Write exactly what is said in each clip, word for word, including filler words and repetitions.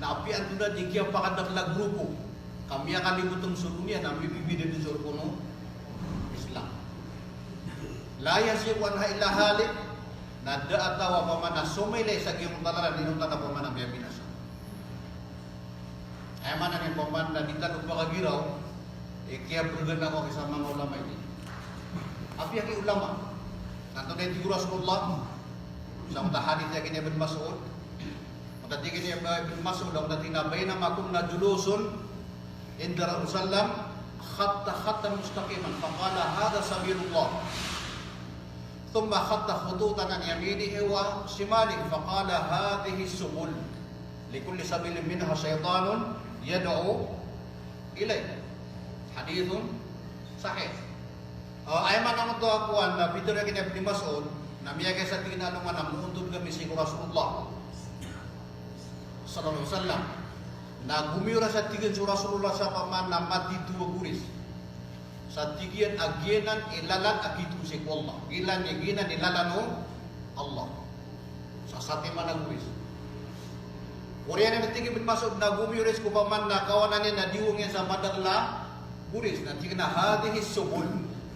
Apiya antonaa di kiyapakadakl a grupo ka miyakalibotng so doniya na mibibida dn so rokon o Islam. La yazighu anha illa halik, na da a taw a opama na somailay sa giyangkoto a lalan inonta na opama na miyabinasa. Aya maana niyan opama na di tano pakagiraw, eh, kiyabrgan ako sa manga ulama ini. Apiya ki ulama. Na antonaa i tig o Rasulullah sa manga hadith a giya Ibn Mas'ud. Manga tig iyan a Ibn Mas'ud, manga tig iyan a, "Baynama kunna julusan inda Rasulullah sallam, khatta khattan mustaqiman, faqala, 'Hadha sabilullah.' Thumma khatta khututan an yaminihi wa shimalihi, faqala, 'Hadhihi subul. Likulli sabilin minha shaytanun yad'u ilayh.'" Hadithun sahih. Ah, aya maana oto a kowan na pitharo iyan a Ibn Mas'ud, na miyakaisa tig iyan a alongan a moontod kami sii ko Rasulullah sallallahu alaihi wasallam. Na gomiyoras a tig iyan so Rasulullah sa opama na matito a goris. Sa tig iyan a giyanan i lalan a kito sii ko Allah. Giyanan i, giyanan i lalan o Allah. Sa satiman a goris. Oriyan iyan a tig i Ibn Mas'ud na gomiyoras ko opama na kawanan iyan na diwang iyan sa madakl a goris. Na tig iyan a, "Hadhihi subul."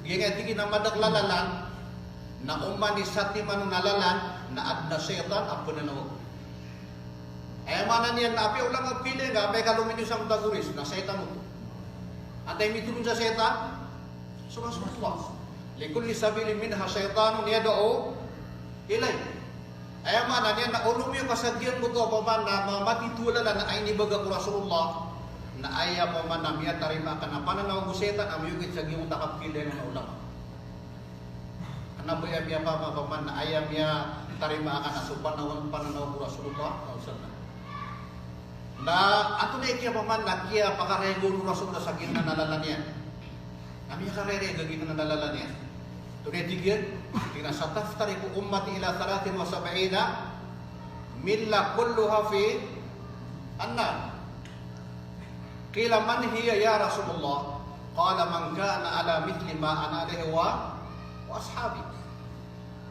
Giyangkai a tig iyan a madakl a lalan, na oman i satiman on a lalan, na adn a shaytan a pnanaw. Aya maana niyan na apiya o langowan a pkhailay nga, apiya ka lomiyo sangkoto a goris, na shaytan oto. Antaa i mitolon sa shaytan? So Rasulullah. "Likulli sabilin minha shaytanun yad'u ilayh." Aya maana niyan na o lomiyo ka sa giyangkoto a opama na ma-, matito a lalan a inibagak o Rasulullah, na aya opama na miyatarima ka na pananaw o shaytan a miyogit sa giyangkoto a kapkhailay nga na ulama. Kna ba aya miyapama opama na aya miyatarima ka na so pananaw, pananaw o Rasulullah sallallahu alaihi wasallam. Na antonaa i kiya opama na kiyapakarayag o Rasulullah sa giyanan a lalan iyan. Na miyakarayag a giyanan a lalan iyan. Antonaa i tig iyan, tig iyan a, "Sataftariqu ummati ila thalathin wa sab'ina millah kulluha fin nar." Qila, "Man hiya ya Rasulullah?" Qala, "Man kana ala mithli ma ana alayhi wa, wa ashabi."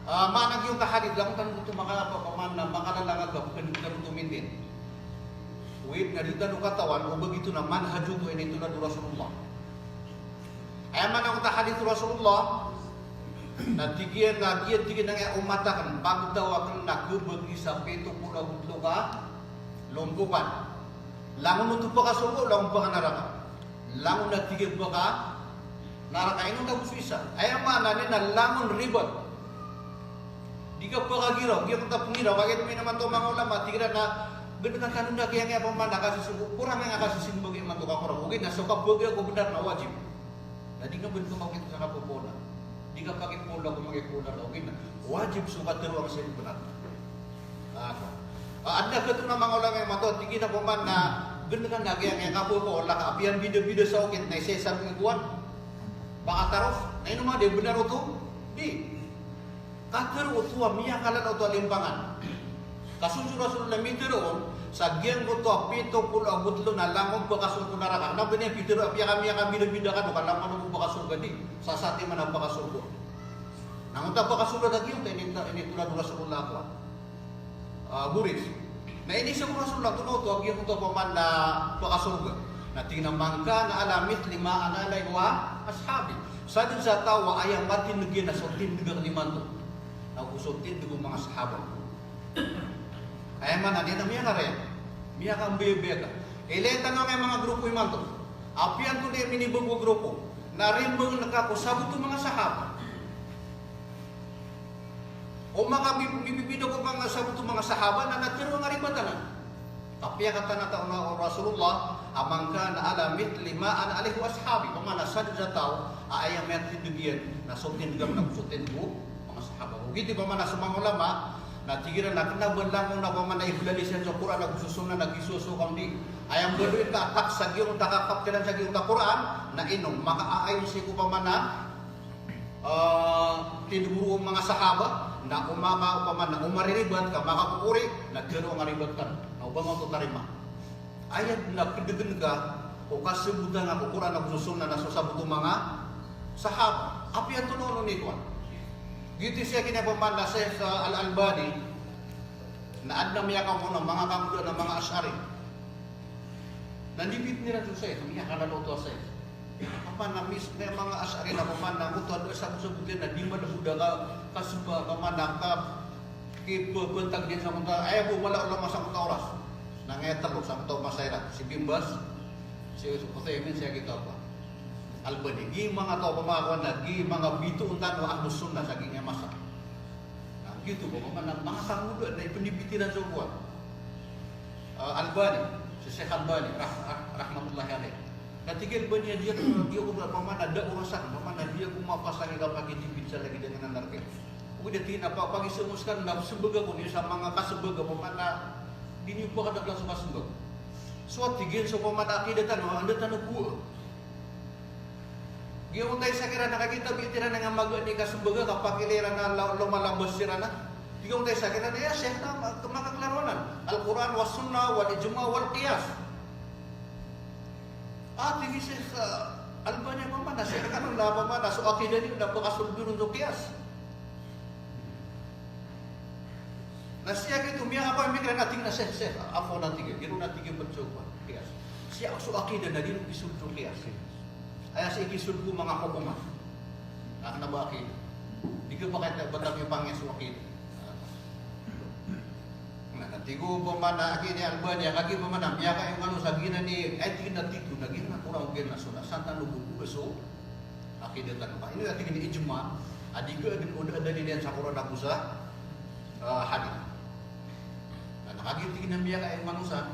Ah, maana giyangkoto a hadith, langon tano oto maka-, opama na makalalalag a pkhan'g tano oto mindin. Oway, na di tano katawan o ba giyoto na manhaj oto a initolad o Rasulullah. Aya maana oto a hadith o Rasulullah, na tig iyan a giya, tig iyan a giyangkai a umat akn, pagtaw akn na khabagi sa pito polo ago tlo ka lompokan. Langon oto pakasorga, langon pakanaraka. Langon a tig iyan pakanaraka, inonta bo so isa. Aya maana niyan na langon ribat. Di ka pakagiraw, giyangkoto a pngiraw, kagiya oto man imanto a manga ulama, tig iran a, gndkan tano na giyangkai a opama na kasisimba, korang a kasisimba giya imanto ka korang. Ogaid na so kabagay ko bnar na wajib. Na di ka bnar ko makit sa kapopoon. Di ka pakipolo ko makipolo, ogaid na wajib so katharo angka sa bnar. Ah, so. Ah, adn a katharo a manga ulama imanto, tig iran a opama na, gndkan a giyangkai a kapopoon, ka apiya mbidabida sa okit na isa-isa bo i kowan. Pakataros, na ino man di bnar oto? Di. Katharo oto a miyakalala oto a limpangan. Ka so Rasulullah mitharo on, sa giyangkoto a pito polo ago tlo na langon pakasorga naraka. Na ba niyan pitharo a apiya ka miyakambidabida kano ka langon pakasorga, di. Sa satiman a pakasorga. Na antaa pakasorga na giyangkoto a ini-, initolad o Rasulullah a kowan. Ah, goris. Na iniiza o Rasulullah, antonaa oto a giyangkoto a opama na pakasorga. Na tig iyan a, "Man kana ala mithli ma ana alayhi wa ashabi." Sadn sa taw a aya matindg iyan na so tindg akn imanto, na go so tindg o manga sahaba. Aya maana niyan na miyakarayag, miyakambayabaya ka. Ilay tano angkai a manga grupo imanto. Apiya antonaa i minibago a grupo, na rimbang ka ko sabot o manga sahaba. O makabi-, mibibida ko manga sabot o manga sahaba na, na tharo angka ribat anan. Apiya katharo o Rasulullah a, "Man kana ala mithli ma ana alayhi wa ashabi." Opama na sadn sa taw a aya matindg iyan na so tindg akn na go so tindg o manga sahaba. Ogaid opama na so manga ulama na tig iran a kna ba langon a opama na iblalis iyan so Qur'an ago so sunnah na gisoso ka on, di. Aya mbaloy ka a tak sa giyangkoto a kakapkilan sa giyangkoto a Qur'an, na ino, makaaayon sii ko opama na ah, tindg o manga sahaba, na o maka, opama na o mariribat ka, makakokori, na tharo angka ribat ka, na o ba ngka oto tarima. Aya dn a pdgn ka o kasabotan ka ko Qur'an ago so sunnah na so sabot o manga sahaba. Apiya antonaa on i kowan. Giyoto i siya kini opama na Sheikh, ah, Al-Albani, na adn a miyakakowa na manga kamodoan a manga Ash'ari. Na dibit iran so Shaykh, miyakalalaw oto a Shaykh. Pman na mis-, na manga Ash'ari na pman na oto a da sa, sa bugyan na di man oto da ka, kasemba, pman na ka, kipebentag iyan sangkoto a, aya bo mala a ulama sangkoto a oras. Na ngaya telo sangkoto a masa iran, si Bin Baz, si Uthaymin, si Aki Tawba. Albani, gii manga taw a pamakawan na, gii manga bitoon tano a Ahlus Sunnah sa gii ngaya masa. Na giyoto bo, pman na manga tangoda na ipendibit iran so kowan. Ah, Albani, si Sheikh Albani, rah-, rah-, rahmatullahi alayh. Na tig i Albani a di ako, di ako da, pman na da orasan, pman na di ako mapasang i kapakidibit sa lagid a ngarken. Ogaid na tig iyan a pa-, pagisomos ka na sembaga ko niyo sa manga kasembaga, pman na di niyo pakadakla so kasembaga. So a tig iyan so pman na aqidah tano, anda tano bo. Giyoto i isa kiran a kagiya tabiat iran a manga magaan i kasembaga, kapakilay iran a la-, lomalabas siran a. Giyoto i isa kiran a, ya Sheikh, na ma-, makaklaro anan. Al-Qur'an was Sunnah wal Ijma' wal Qiyas. Ah, tig i Sheikh, ah, Albani a pman na, Sheikh, kano na pman na so aqidah niyo na pakasold on so qiyas. Na sii giyoto, miyakapamikir na tig iyan a, Sheikh, Sheikh, afwan, a tig iyan, di ron a tig iyan pn so kowan, qiyas. Sii ko so aqidah na di ron kisold so qiyas. Aya sii kisold ko manga hokoman. Na kna ba aqidah. Di ka ba kaya ba tabi pangis so aqidah. Na, na tig o pman na, agi ni Albani, agi pman na, miyakaingano sa giyanan i, ay tig iyan a tito, na giyanan a Qur'an, giyanan a Sunnah, san tano bo bo so aqidah tano. Ino a tig iyan i ijma', a di ka adn o da a dalil iyan sa Qur'an ago sa, ah, hadith. Na, na kagiya tig iyan a miyakaingano san,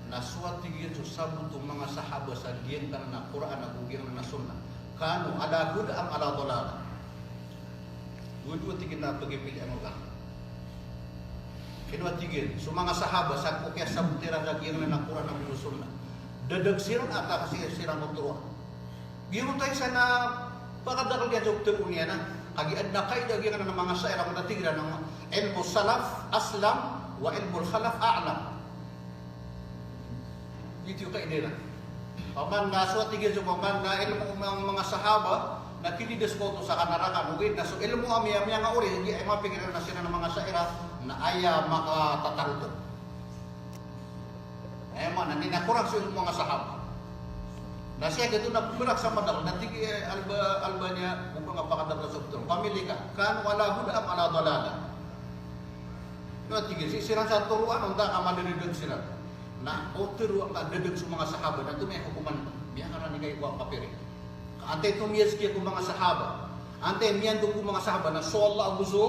na so a tig iyan so sabot o manga sahaba sa giyangkanan a Qur'an ago giyangkanan a Sunnah. Kanu ala huda am ala dalalah. Dowa-dowa tig iyan a pagipilian o ka. Ino a tig iyan, so manga sahaba sa ko kiyasabot iran sa giyangkanan a Qur'an ago so Sunnah. Dadag siran a ta kasi siran o toroa. Giyoto i isa na pakadakl iyan so ptharoon iyan a, kagiya adn a qaidah giyangkanan a manga Asha'irah a tig iran a ilmu salaf aslam wa ilmu khalaf a'lam. Giyoto i qaidah iran. Pman na so a tig iyan so pman na ilmu o manga, manga sahaba na kilidas ko oto sa kanaraka, ogaid na so ilmu a miya, miyangaori, giya i mapikir iran a siran a manga Asha'irah na aya makatatarotop. Aya maana niyan na korang so ilmo o manga sahaba. Na sii giyoto na pmbarak sa madakl, na tig i Alba-, Albani a, o ba nga pakadakl sa btad. Pamili ka, kanu ala huda am ala dalalah. Na tig iyan, sii siran sa toroan, onta ka madadadag siran. Na o toroan ka dadag so manga sahaba, na antonaa i hokoman, miyakarani ka i ko a kapiri. Ka antaa i tomiyazkiyah ko manga sahaba. Antaa i miyanto ko manga sahaba na so Allah ago so,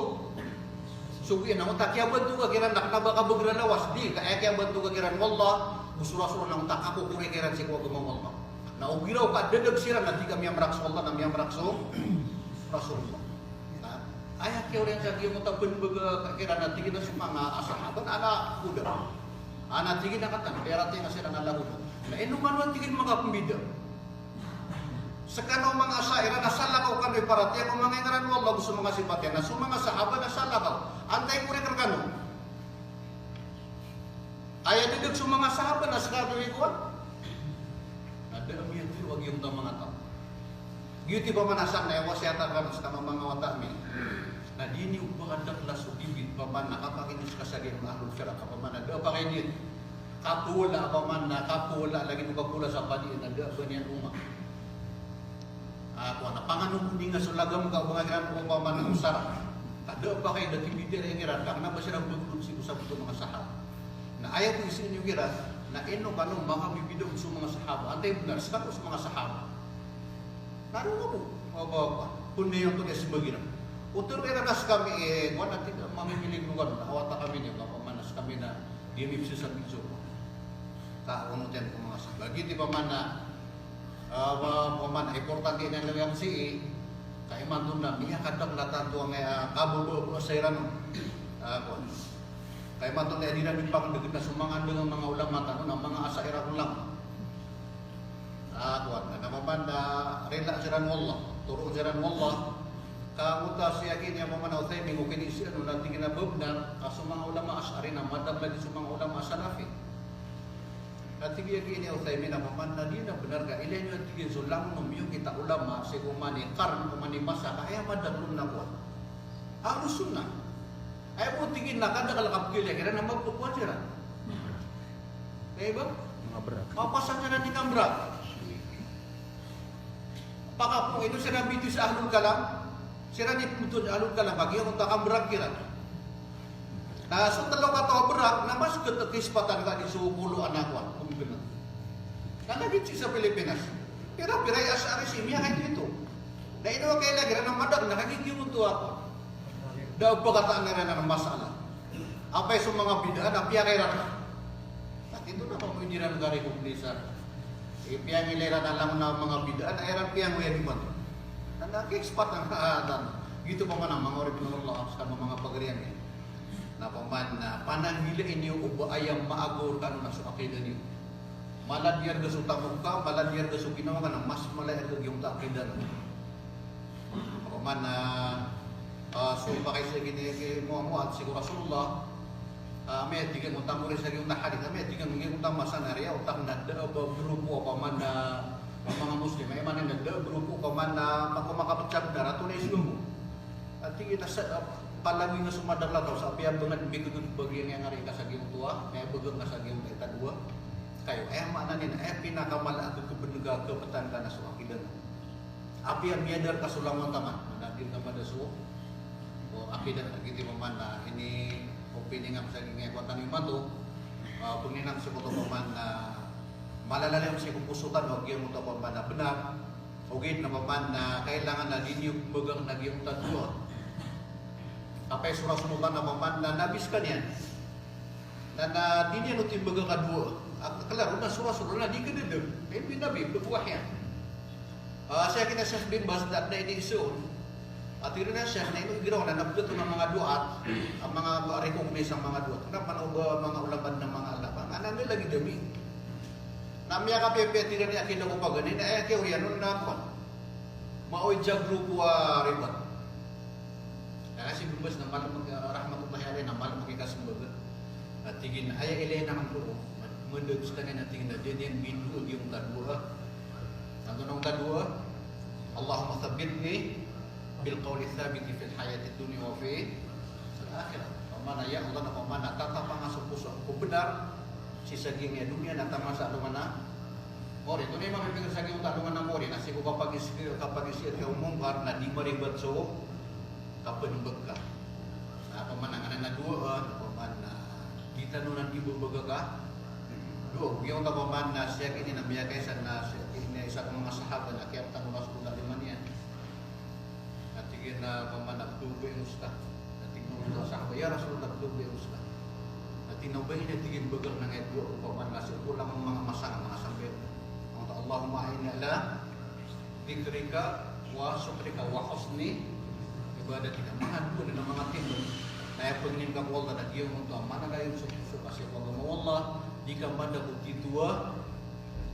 so giya na onta kiyabantoga kiran na kna ba ka bgr a lawas, di, ka aya kiyabantoga kiran o Allah ago so Rasul na onta kakokori kiran sii ko agama o Allah. Na o giraw ka dadag siran na di ka miyamrak so Allah na miyamrak so Rasulullah. Na aya kiyaoriyan sa giya onta pnbaga kiran na tig iyan a so manga sahaba na ala huda. Ana tig iyan a katan, kaya rati nga siran ala huda. Na ino kano a tig iyan manga pmbida. Skano manga Asha'irah na salakaw kano i paratiyaya ko manga ingaran o Allah ago so manga sipat iyan, na so manga sahaba na salakaw. Antaa i korek rkano? Aya dadag so manga sahaba na skano i kowan. Na da a miyatharo a giyangkoto a manga taw. Giyoto i pman a san na aya wasiyat akn rkano skano manga wata mi. Na di niyo pakadakla so dibit pman na kapakay niyo ska sa giya manga ahlul firaq, pman na da a pakay niyo. Kapowala pman na kapowala, lagid o kapowala sa padi na da a ba niyan onga. Ah, kowan, na panganogoni nga so lagam ka o ba nga kiran o pman na osara. Ka da a pakay da kimbitiyarai kiran, ka kna ba siran bgdon sii ko sabot o manga sahaba. Na aya bo isii niyo kiran, na ino kano manga bibida on so manga sahaba. Antaa i bnar, skano so manga sahaba. Na roo nga bo, o ba, o ba, pn iyan oto di a smbag iran. O tharoa iran a skami, eh, kowan, na tig a mamimilig roo kano, na awata kami niyo, ka pman na skami na di mi pzasabit so. Ka onoten ko manga sahaba. Giyoto i pman na, ah, ba, pman, importante iyan a lagam sii, ka imanto na miyakadakl a tanto angkaya, ah, kabababa sa iran on. Ah, kowan. Ka imanto na di iran di pangndgn na so manga ndg a manga ulama tano na manga Asha'irah ulama. Ah, kowan, na pman na rila siran o Allah, toroon siran o Allah. Ka oto a si aki niyan pman a Uthaymin, o kini si ano, na tig iyan a ba bnar a so manga ulama Ash'ari na madakl lagid so manga ulama Salafi. Na tig iyan a ki ini a Uthaymin a pman na di na bnar ka, ilay niyo a tig iyan so langon o miyokit a ulama sii ko mani qarn, ko mani masa, ka aya madakl on na kowan, Ahlus Sunnah. Aya bo tig iyan na kadakl a kapkhailay kiran na mapkowan siran. Di ba? Mapasad siran di kambrak. Pakapoon ino siran bitowan sa ahlul kalam. Siran i photo sa ahlul kalam, kagiya oto a kambrak kiran. Na so tlo kataw a brak na mas khatkesempatan ka di so polo anan ko, a, pmgnk. Na lagid sii sa Pilipinas. Pira-pira i Ash'ari sii, miyakaito. Na ino a kailay kiran na madakl na kagiya giyoto a Da a pkataan iran a masalah. Apiya so manga bid'ah na piyakay iran. Na tinto na pamangni iran ka recognition. Ipiyangilay iran a langon a manga bid'ah na iran piyangoyag imanto. Na, na expert a, a, tan. Giyoto pman a manga oripn o Allah, sa manga pagari ami. Na pman, na pananggilai niyo o ba aya maagor kano na so aqidah niyo. Mala di arga so tamok ka, mala di arga so ginawa ka, na mas mala i arga giyangkoto a aqidah na. Pman, ah, ah, so pakay sa gini, ki Muhammad, sii ko Rasulullah, ah, amay a tig iyan ko tamori sa giyangkoto a hadith, amay a tig iyan ko giyangkoto a masa na riya, otak na da a ba grupo a pman a, a manga Muslim, aya maana na da a grupo a pman a mako makaptsa bnar a tonaa i sii ko. A tig iyan a sa, ah, palagi nga so madakl a taw sa apiya bangad mbikgn bagian iyan a ri ka sa giyangkoto a, na aya bgn ka sa giyangkoto a itadowa. Kayo, aya maana niyan, aya pinakamala a khabnga a kaptan ka na so aqidah. Apiya miyadar ka so langon taman, na di ka mada so, o aqidah, na giyoto pman a ini opinion ngka sa giyangkoto a imanto, ah, pngninang sii ko oto pman a malalalim sii ko poso tano a giyangkoto pman a bnar. Ogaid na pman na kailangan a di niyo pmbgan a giyangkoto a doa. Apiya so Rasulullah na pman na nabi skaniyan. Na, na di niyan oto imbgan a doa. A, klaro na so Rasulullah na di kadadm. Aya bi Nabi, pagwahi iyan. Ah, sii ki Sheikh bin Baz, da, da ini iso. Ati rin a Sheikh na ino igira na nabgat o manga duat, a manga ba recognize a manga duat. Kna pn o ba manga ulama na manga alama. Ana na lagid ami. Na miyakapiyapiya tig iran a aqidah ko paganay na aya kiyaoriyan on na pn. Maoy jagro ko a ribat. Na si Bin Baz na malam, rahmatullahi alayh, na malam a kikasmbag. Na tig iyan, aya ilay anan ko, madagos ka na tig iyan, na di niyan mindoa giyangkoto a doa. Antonaa i doa? Allahumma thabbitni bil qawli thabiti fil hayati dunya wa fil akhirah. Pman a, ya Allah, na pman a tatapanga so poso ko bnar sii sa giyangkai a doniya na taman sa alongan a mawri. Tonaa i mapipikir sa giyangkoto a alongan a mawri, na sii ko kapagis-, kapagisiir ka o mongkar na di maribat so kapnmbag ka. Na pman a nganan a doa, na pman a di tano nan di bmbag ka doa. Giyangkoto pman a sii ki ini na miyakaisa na sii ki ini a isa ko manga sahaba na kiyaptan o Rasulullah a lima niyan. Na tig iyan a pman a pdobayang ska. Na tig o sahaba, "Ya Rasulullah, pdobayang ska." Na tig iyan a ba ini, tig iyan, mbagak na ngka i doa ko pman a sii ko langon manga masa, manga sambayang. Angkoto, "Allahumma a'inni ala dhikrika wa shukrika wa husni ibadatika." Manga doa na manga timbang. Na aya pangnin ka ko Allah na giyangkoto a manalayon so poso ka sii ko agama o Allah, di ka mada ko titho a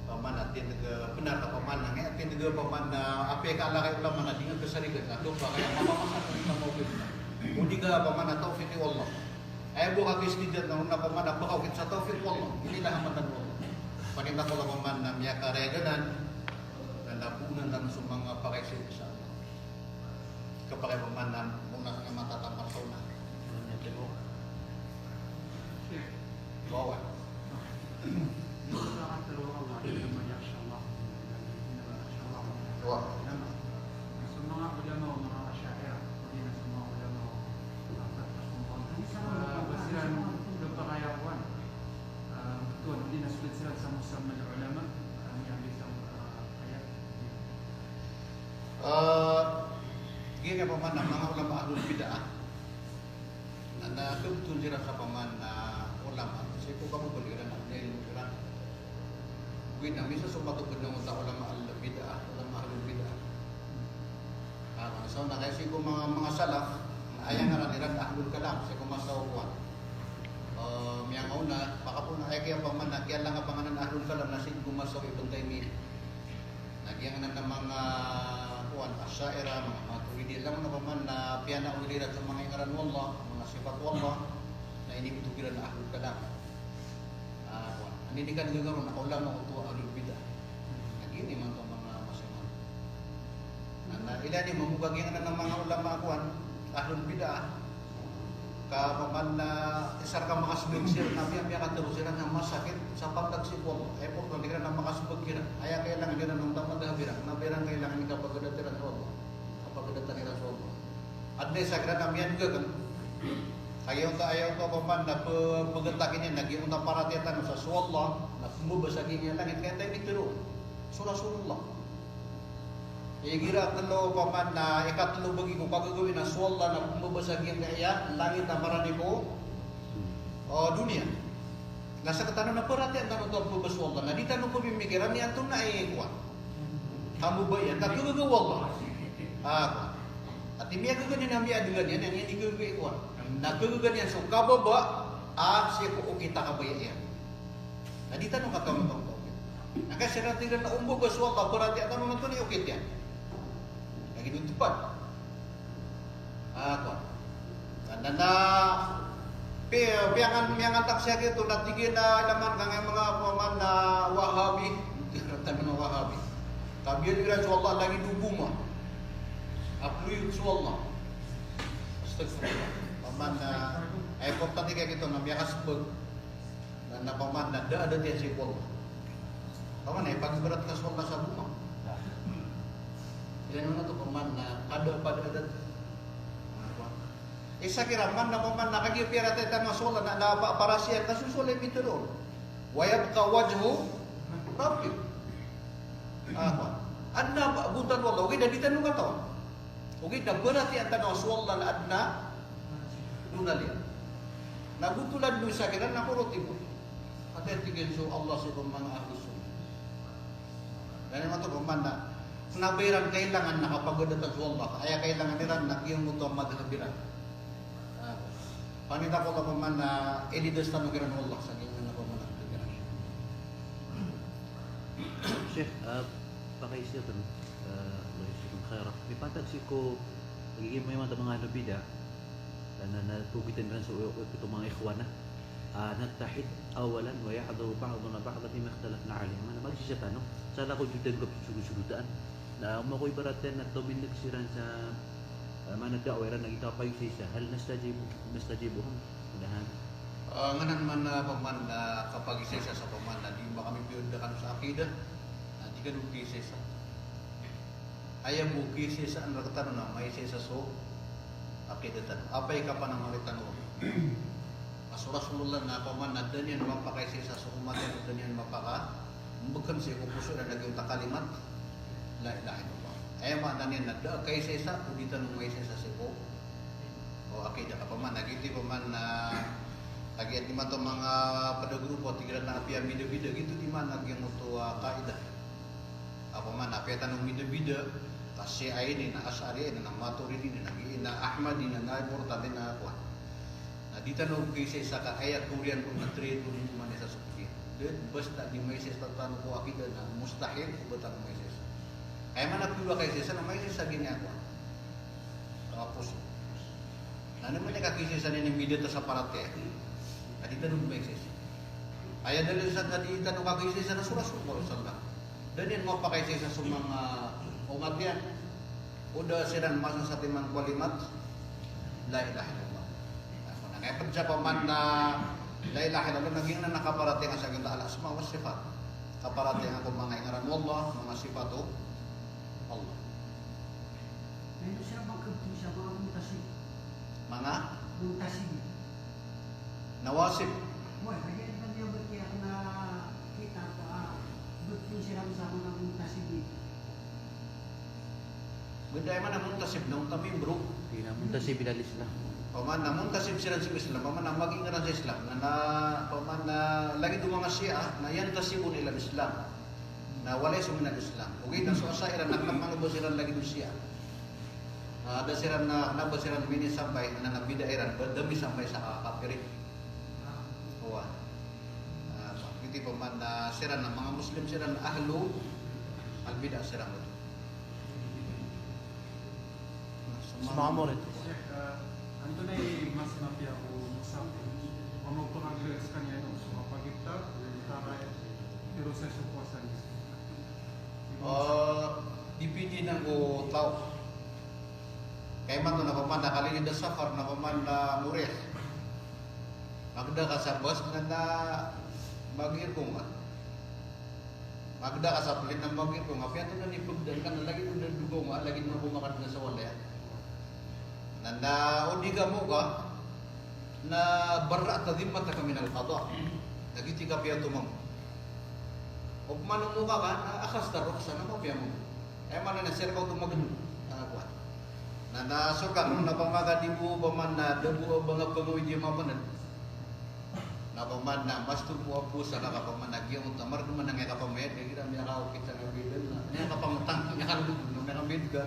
pman a tindg a bnar ka pman a, nga tindg a pman a, apiya ka ala ka i ulama na di nga kasarigan, na dopa ka aya mapapasad ka di ka mawkit na. O di ka pman a tawfiq o Allah. Aya bo ka kistidan na pman a pakaokit sa tawfiq o Allah. Ini na hamatan o Allah. Paninda ko Allah pman a miyakaraya anan, na nabunan tano so manga pakaisin sa Allah. Kapakay pman a mona sa matatamar sa ona. Wawan. Wa. Sa manga ulama o manga Asha'irah, o di na sa manga ulama o, ah, Fath Qumran. Ah, ba siran da pakay a kowan. Ah, tuwan, o di na sulit siran sa musamma al-ulama, ah, miyabisa, ah, ayat. Ah, giya pman a manga ulama ahlul bid'ah. Na, na khapton siran sa pman a ulama, sii ko kababaloy iran, na ilmo iran. Oway na, misan so mato bnar a ulama ahlul bid'ah, ulama ahlul bid'ah. Ah, so na kaya sii ko manga, manga salaf, na aya ngaran iran ahlul kalam, sii ko masa o kowan. Eh, miyangaona, pakapoon a aya kiya pman a, kiyalang a panganan ahlul kalam na sii ko masa o Ibn Taymiyyah. Na giyanan a manga, kowan, Asha'irah, manga Maturidi, langon a pman a piyanaoy iran so manga ingaran o Allah, manga sifat o Allah, na inibtho kiran a ahlul kalam. Ah, kowan. Anda i di kandg iran a ulama oto a ahlul bid'ah. Na giya imanto a manga masa imanto. Na, na ilay niyo mambo ka giyanan a manga ulama, kowan, ahlul bid'ah. Ka pman a isa rka makasmbag siran na miya, miyakatharo siran na masakit sa pantag sii Allah. Aya importante kiran na makasmbag kiran. Aya kailangan iran na onta madhab iran. Na ba iran kailangan i kapagdatan iran so Allah. Kapagdatan iran so Allah. Adn a isa kiran a miyan'g akn. Kagiya onta, aya onta opama na pe-, pegetakin iyan, na giya onta paratiyaya tano sa so Allah, na pembebas a giyangkaya langit, kaya tayo mitero. So Rasulullah. Igira telo, opama na ikatelo bagi ko kagagawii na so Allah na pembebas a giyangkaya langit a marani ko, o, doniya. Na sktano na paratiyayaan tano oto a pembebas o Allah. Na di tano pemimikiran iyan antonaa i kowan. Kambebaa iyan, ka kagaga o Allah. Ah, kowan. Ati miyagaga niyan a miyadegan iyan, iyan i kagaga i kowan. Na kagaga niyan so kababaa, ah, sii ko okit a kabaya iyan. Na di tano katawan tano. Na kasiran tig iran na ombebas o Allah, paratiyayaan tano na antonaa i okit iyan. Lagid o tepad. Ah, kowan. Na, na, na, pi-, piyangan-, miyangantak siya giyoto, na tig iyan a ilaman ka ngka manga, opama na Wahabi. Ratan a Wahabi. Kabiyan iran so Allah lagid o goma. A ployot so Allah. Astagfirullah. Opama na, aya importante ka giyoto na miyakasmbag. Na, na opama na da a adat iyan sii ko Allah. Opama na, ipag-ibarat ka so Allah sa goma. Iyan man oto, opama na, kada pada adat. Isa kiran man na opama na kagiya piyaratiyaya tano so Allah na, na pa-, parasiyaan ka so Allah i mitero. Wa yabqa wajhu rabbik. Apa? Adn a ba-, bontal o Allah, ogaid na di tano katawan. Ogaid na paratiyayaan tano so Allah na adn a bontal iyan. Na bontal o Allah sa kiran na korotimo. Ati tig iyan so Allah sii ko manga Ahlus Sunnah. Giyangkoto opama na, kna ba iran kailangan na kapagdatan so Allah. Aya kailangan iran na giyangkoto a madhab iran. Ah, pangnin ta ko Allah opama na ilidas tano kiran o Allah sa giyangkoto a madhab iran. Sheikh, ah, pakaiza tano, ah, Allah yajzikum khaira. Mipantag sii ko, lagid imanto a manga ahlul bid'ah, na, na, na, pogitan iran so, o, o, ito manga ikhwan, ah, nattahid awalan wa ya'dhuru ba'duna ba'dan fima ikhtalafna alayh. Maana, magsisa tano sa lakaw dn ko psogosogotaan. Na, oman ko ibarat iyan na tomineg siran sa, ah, maana da'wa iran na giyoto a pagisaisa. Hal nastajibu, nastajibuhum? Mudahan. Ah, nganan man, ah, opama na, ah, kapagisaisa sa opama na, di ba kami piyondakan sa aqidah? Na, di kano kisaisa. Aya bo kisaisaan rektano na maisaisa so aqidah tano. Apa i kapanamarit tano? A so Rasulullah na opama na da niyan mapakaisaisa so umat iyan, da niyan mapaka-, mbeken sii ko poso iran a giyangkoto a kalimat la ilaha illallah. Aya maana niyan na da a kaisaisa, o di tano maisaisa sii ko, o, aqidah. Opama na giyoto, opama na, kagiya imanto a manga pd a grupo, tig iran na apiya mbidabida, giyoto di maana giyangkoto a qaidah. Opama na apiya tano mbidabida, ka Shia ini, na Ash'ari ini, na Maturidi ini, na, na Ahmadi ini, na Murtabit ini, na kowan. Na di tano kaisaisa ka aya toriyan ko na toriyan ko man isa so toriyan. Di, basta di maisaisa tano ko aqidah na mustahil o ba tano maisaisa. Aya maana ko ba kaisaisa na maisaisa giyangkoto a kowan. Tapos, na ino man i kakisaisa niyan i mbidata sa paratiyaya? Na di tano maisaisa. Aya dalil sa di tano kakisaisa na so Rasul sallallahu alaihi wasallam. Da niyan mapakaisaisa so manga umat iyan. O da siran masasatiman ko kalimat la ilaha illallah. Na kaya pd sa opama na la ilaha illallah, na giyanan a kaparatiyaya sa giyangkoto a al-asma wa sifat. Kaparatiyaya ko manga ingaran o Allah, manga sipat o Allah. Manga? Manga? Nawasib. Wah, lagi ito niya ba kaya na kita ko, ah, ba't yung siram sa mga muntasib eh? Banda, aya maana muntasib na onta membro. Di na muntasib ila Islam. Opama na muntasib siran sa Islam, opama na mag-ingaran sa Islam. Na, na, opama na lagid o manga Shia, na yantasibun ila Islam. Na wa laysu minal Islam. Ogaid na so Asha'irah na kna ba siran lagid o Shia. Na da siran na, kna ba siran minisampay, na, na bid'ah iran, ba da misampay sa kakapirin. Oway. Ah, so, giyoto i opama na siran na manga Muslim siran, ahlul bid'ah siran. Sa manga murid. Sheikh, ah, antonaa i mas mapiya o musaafir? Pamagpangagregas kaniyan o so kapagipta, antara i proseso powasa niyan. Ah, depende nan ko taw. Kay man to na paman na kalilid a safar na paman na Murrayah. Magda ka sa bus na, na mag-aircon ka. Da ka sa plin na magito nga piyato na ni pagdaan ka na lagid o na dugaw nga, lagid o na bumakat na sa walay. Na, na o di ka mo ka, na barra'ta dhimmataka minal qada. Na giyoto i kapiyato mambo. O pman o mo ka ka, na akhadhta rukhsa, na mapiya mambo. Aya maana niyan na sii rka oto magno. Ah, kuwan. Na, na so rka, na pamagadi bo, paman na da bo a banga pangawid iyan mapanad. Na paman na mas tomo a powasa ka, paman na giyangkoto a margn man a miyakapamayad, igira miyakaokit sa kabidan na, miyakapangutang, miyakalbod na, miyakambayad ka.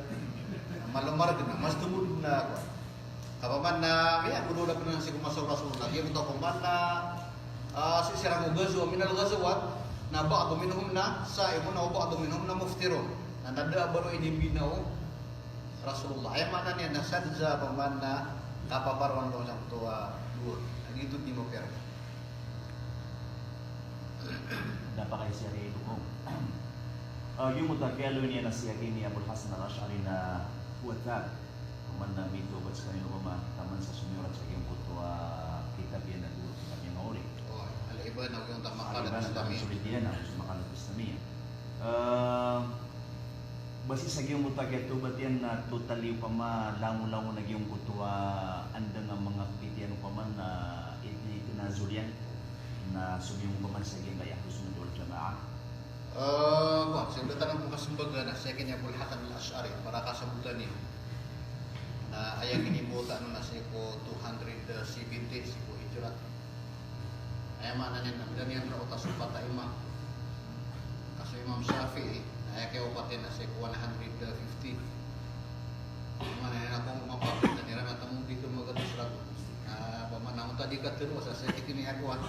Malo margn na, mas tomo na, kuwan. Ka paman na, miyagodola pn sii ko masa o Rasulullah, giyangkoto paman na, ah, sii siran ko ghazwa, minal ghazawat, na ba'du minhum na sa'imun, wa ba'du minhum na muftirun. Na, na da a ba ron inimbina o Rasulullah. Aya maana niyan na sadn sa paman na kapaparoan ko sangkoto a dowa. Lagid oto di mapiya. Da pakaiza ari dokong. Ah, giyangkoto a kiyaaloy niyan a sii aki ini Abul Hasan Al-Ash'ari na huwa thab. Paman na mitobat skaniyan o paman, taman sa somiyorat sa giyangkoto a kitab iyan a dowa, kitab iyan a ori. Oh, Al-Ibana, giyangkoto a Maqalat Al-Ibana, Islamiyah. Sulit iyan a, so Maqalat Islamiyah. Ah, Basi sa giyangkoto a kiyatobat iyan na totally opama langolangon a giyangkoto a andang a manga pitiyan opama na iti-, itinazol iyan na so giyangkoto opama sa giyangkaya Ahlus Sunnah wal Jamaah. Eh, kuwan, sa giyangkoto a kasembaga na sii ki Abul Hasan Al-Ash'ari, para kasabotan iyo. Na aya kinimbotan na sii ko two hundred seventy, sii ko hijrah. Aya maana niyan na, da niyan raot a so pat a imam. Ka so Imam Shafi'i, na aya kiyaopat iyan na sii ko one hundred fifty. Aya maana niyan na ko mapakit na niran na tamodi ka magatos ragon. Na, paman na onta di katharo sa sii ki tiniyagoan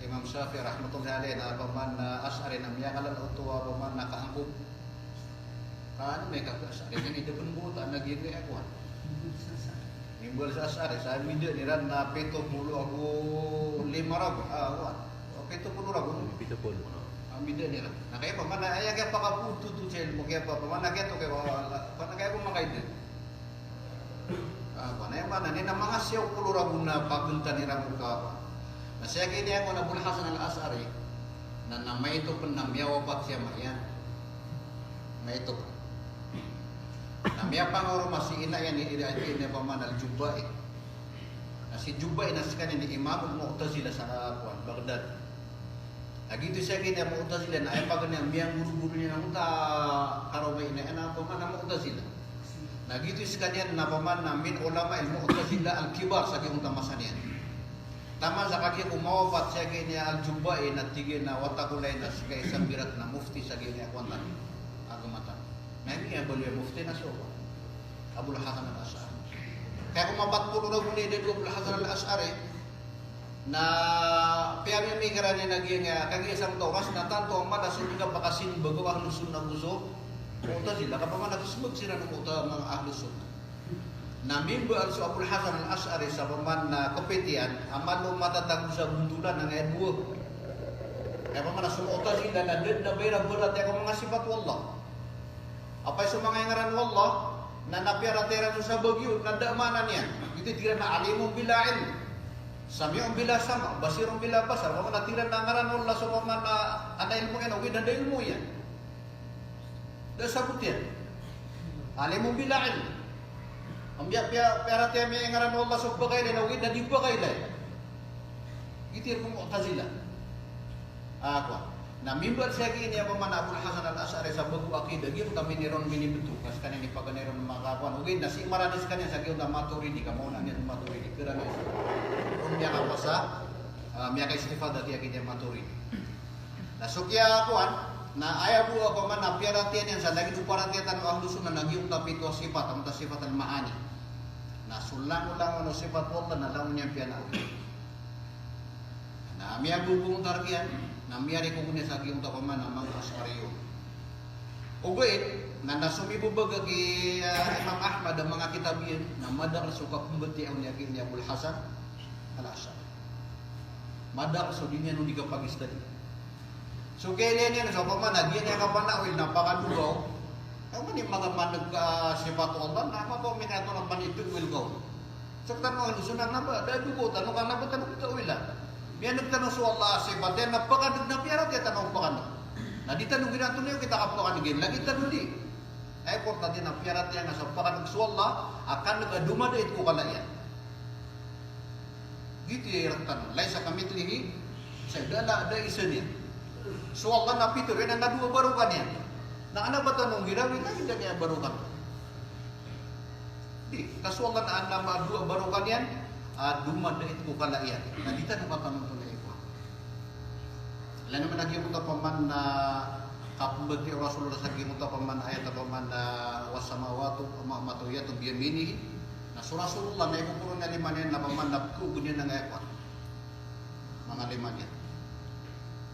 Imam Shafi'i rahmatullahi alayhi, na paman na Ash'ari na miyakalan oto a paman na kaangkob. Ka ano, miyaka-Ash'ari, na ida pn bo ta na giyangkaya kowan. Mimbal sa Ash'ari, sa mbidaan iran na pito polo ago lima ragon. Ah, kowan. Pito polo ragon. Pito polo. Ah, mbidaan iran. Na kaya paman, aya kiyapakapoon oto sa ilmo, kaya paman, na kaya oto, kaya, paman, kaya ko makaida. Ah, kowan, aya maana niyan na manga siyaw polo ragon na pagantan iran ko ka. Na sii ki ini a kowan, Abul Hasan Al-Ash'ari, na, na maito pn na miyawapat siya mayan. Maito pn. Na miyapangaroma si ina iyan i, i, i, ina paman Al-Jubba'i. Na si Jubba'i na skaniyan i Imam Al-Mu'tazilah sa, kowan, Baghdad. Na giyoto i sii ki ini a Mu'tazilah na aya paganay a miyanggorogoro niyan a mota karoma i ina iyan a paman a Mu'tazilah. Na giyoto i skaniyan na paman na min ulama Al-Mu'tazilah Al-Kibar sa giyangkoto a masa niyan. Taman sa kagiya ko mawapat sii ki ini a Al-Jubba'i na tig iyan a wata ko lay na sii ka isa mbirat na mufti sa giyangkaya kowan tano, agama tano. Na ini a baloy a mufti na so Abul Hasan Al-Ash'ari. Kaya ko mapat polo ragon i idad o Abul Hasan Al-Ash'ari, na piyamimikiran iyan a giyangkaya, kagiya sangkoto a oras na tanto a mala so di kapakasimba o Ahlus Sunnah ko so Mu'tazilah, ka paman a kasmbag siran o Mu'ta-, manga Ahlus Sunnah. Na mimbaal so Abul Hasan Al-Ash'ari sa paman na kapit iyan a malo matatago sa bontolan angkaya dowa. Kaya paman a so Mu'tazilah na da dn a ba iran baratiyayaa ko manga sipat o Allah. Apay so manga ingaran o Allah na, na piyaratiyaya iran so sa bagiyo na da a maana niyan. Giyoto i tig iran a alimun bila ilm, sami'un bila sam', basirun bila basar. Paman a tig iran a ngaran o Allah so paman a, a da ilmo iyan, ogaid na da ilmo iyan. Da sabot iyan. Alimun bila ilm. Ambiya piya, piyaratiyaya iyan i ngaran o Allah so pakailay, na ogaid na di pakailay. Giyoto i rk o Mu'tazilah. Ah, kowan. Na mimbaal sii ki ini a paman a Abul Hasan Al-Ash'ari sa bago a aqidah, giyoto a miniron minibto. Ka skaniyan i paganay ron makakowan. Ogaid na sii marani skaniyan sa giyangkoto a Maturidi, ka maona niyan Maturidi. Karana iran miyakapasa, ah, miyakaistifadah kiya ki ini a Maturidi. Na so kiyakowan, na aya bo a paman a piyaratiyaya niyan sa lagid o paratiyaya tano a Ahlus Sunnah na giyangkoto a pito a sipat, amay ka sipat al-ma'ani. Na so langolangon o sipat o Allah na langon iyan piyanaw. Na miyagogong tark iyan, na miyarikong iyan sa giyangkoto a paman a manga Ash'ariyun. Ogaid na, na somiyobaga ki, ah, Imam Ahmad a manga kitab iyan, na madakl so kapmbatiyaa on iyan ki ini a Abul Hasan Al-Ash'ari. Madakl so di niyan on di kapag-study. So kiyailay niyan so paman a giyangkaya kapanawil na pakadogaw. Aya man i manga maneg ka sipat o Allah na mapamikay tano a panitawil ka on. Sktano a Ahlus Sunnah na ba, da dogaw tano ka na ba tano tawila. Miyaneg tano so Allah a sipat iyan na pakaneg na piyaratiyaya tano pakaneg. Na Di tano giyanan antonaa i kita kapakaneg iyan, lagid tano di. Aya korta di na piyaratiyaya nga sa pakaneg so Allah a kaneg a domadait ko kala iyan. Giyoto i rktano, laysa kamithlihi shay', da a isa niyan. So Allah na pitharo iyan na dowa a barokan iyan. Na kna ba tano nggirawin, lagid a niyan a barokan. Di, ka so Allah na kna ba dowa a barokan iyan a domadait ko kala iyan. Na di tano katanontonaa i kowan. Lagid man a giyoto a paman na kapmbatiya o Rasulullah sa giyoto a paman na ayat a paman na was-samawatu ma-, matwiyatun biyaminihi. Na so Rasulullah na ipoporo niyan a lima niyan na paman na pkhaoga niyan angkai a kowan. Manga lima niyan.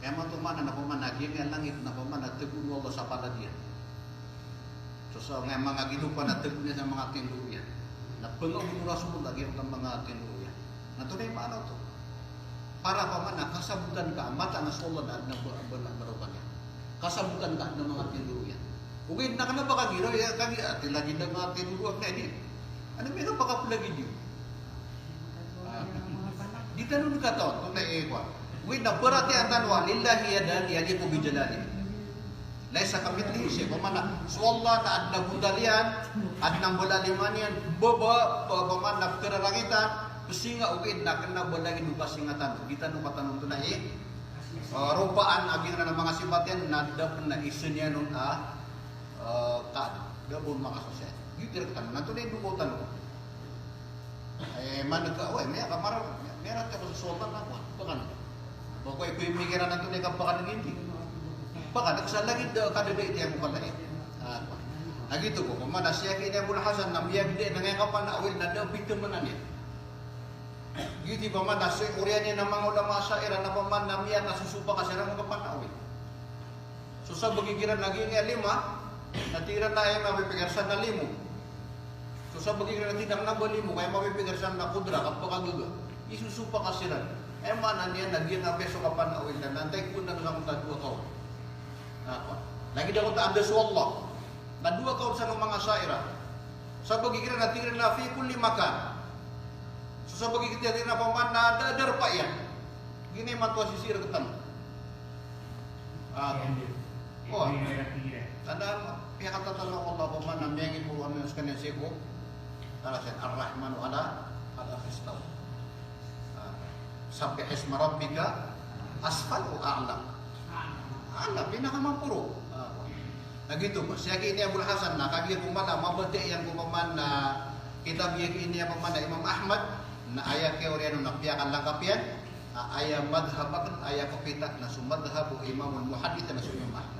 Aya maana oto na paman na giyangkai a langit na paman na tagoon o Allah sa palad iyan. So, so, angkai a manga ginopa na tagoon iyan sa manga tindoro iyan. Na pngaoga o Rasulullah giyangkai a manga tindoro iyan. Na antonaa i maana oto? Para paman na kasabotan ka a mataan a so Allah na adn a ba-, ba-, barokan iyan. Kasabotan ka a adn a manga tindoro iyan. Ogaid na kna ba ka nggiraw iyan, kagiya, ah, tig iyan lagid a manga tindoro akn aya di. Anda miyakapakaplagid iyo? Ah. Di tano dn katawan, antonaa i kowan. Ogaid na paratiyayaan tano a lillahi yadan yaliqu bijalalihi. Laysa kamithlihi shay'. Paman na so Allah na adn a gondal iyan, adn a mbala a lima niyan, baba, pa-, paman na pkhararangitan, psinga, ogaid na kna ba lagid o kasingatan. Di tano katanontonaa i, eh, ropaan a giyangkanan a manga sipat iyan na da pn a isa niyan on a, eh, kaadn. Da bo on makasosiyat. Giyoto i rktano. Na antonaa i dowa tano. Eh, maneg ka, oy, miyaka, mara-, miyaratiyaya ko so Allah na kowan, pakaneg. Ba ko, eh, ko imikiran antonaa i kapakaneg, indi. Pakaneg sa lagid a kadadait iyan ko kala iyan. Ah, kowan. Na giyoto ko, paman na siyakiin i Abul Hasan na miyagdai na angkai a kapanawil na da a pitamanan iyan. Giyoto i paman na so oriyan iyan a manga ulama Asha'irah na paman na miyakasosopak siran ko kapanawil. So sabagi kiran a giyangkai a lima, na tig iran a aya mapipikir san na limo. So sabagi kiran a tig iran a kna ba limo, ka aya mapipikir san na kodra, kapakagaga. Isosopak siran. Aya maana niyan na giyangkai a piya so kapanawil na, na antaa i kowan na sangkoto a dowa kawl. Na kowan. Lagid angkoto a anda so Allah. Na dowa kawl san o manga Asha'irah. Sabagi kiran a tig iran a fi kulli makan. So sabagi kiran a tig iran a paman na da, da a darpa iyan. Giyanan i matowa sii rktano. Ah, oh. Tanda, piyakatatalo o Allah, paman na miyagiporo anan skaniyan sii ko, ala siyan, Ar-Rahmanu ala, ala arsh istawa. Ah, sabbih isma rabbika asfal wa a'la. A'la, pinakamaporo. Ah, na giyoto, siyakiin i Abul Hasan na kagiya ko mala, mabatiya iyan ko paman na kitab iyan, kiyakiin iyan paman na Imam Ahmad, na aya kiyaoriyan on na piyakalangkap iyan, a, aya madhab akn, aya kapita akn na so madhab o Imamul Muhaddithin na so Imam Ahmad.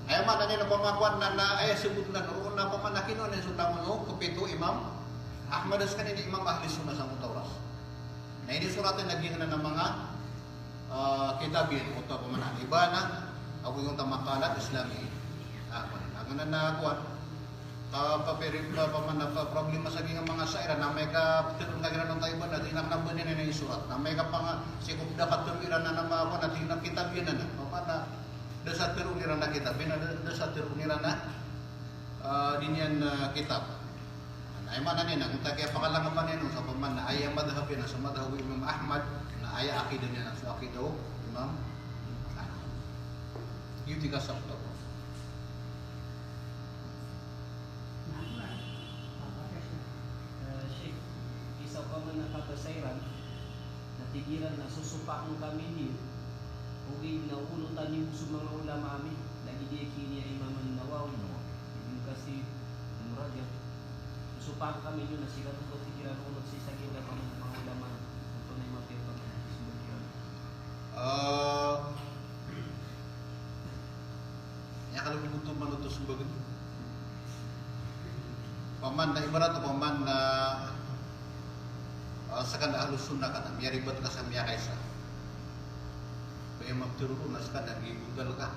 Aya maana niyan na paman kowan na, na aya sabot na roo na paman na kinowa niyan so langon o kapita o Imam Ahmad, skaniyan i Imam Ahli Sunnah sangkoto a oras. Na inisorat iyan a giyangkanan a manga, ah, kitab iyan, oto paman a Al-Ibanah, ago giyangkoto a Maqalat Islamiyyin. Ah, kowan. Angkanan a kowan. Ka, pa-, peri-, pa-, paman na pa-, problema sa giyangkai a manga Asha'irah, na amay ka ptharoon ka kiran oto a Ibanah, na tig iran a kna ba niyan isorat. Na amay ka panga-, sii ko pd a katharo iran anan a manga kowan, na tig iran a kitab iyan anan. Paman na da sa tharoon iran a kitab iyan, da, da sa tharoon iran a, ah, di niyan, ah, kitab. Na aya maana niyan na, antaa i kiyapakalangapan iyan on sa paman na aya madhab iyan na so madhab o Imam Ahmad, na aya aqidah niyan na so aqidah o Imam Ahmad. Giyoto i kasabot. Eh, Sheikh, isa ko man a kabasa iran, na tig iran na sosopaken kami niyo, ogaid na onotan iyo so manga ulama ami, lagid i kiyakiin i Imam An-Nawawi, Ibn Kathir, Ibn Rajab. Sosopaken kami niyo na sii ka oto, tig iran, onot sii sa giyangkaya manga ulama, oto na i mapiya paman a sombagen iran. Ah, Aya kalogogoto man oto sombagen. Paman na ibarat o paman na, ah, seka na Ahlus Sunnah ka na miyaribat ka sa miyakaisa. Ba aya maptharo ron na seka na gigondal ka.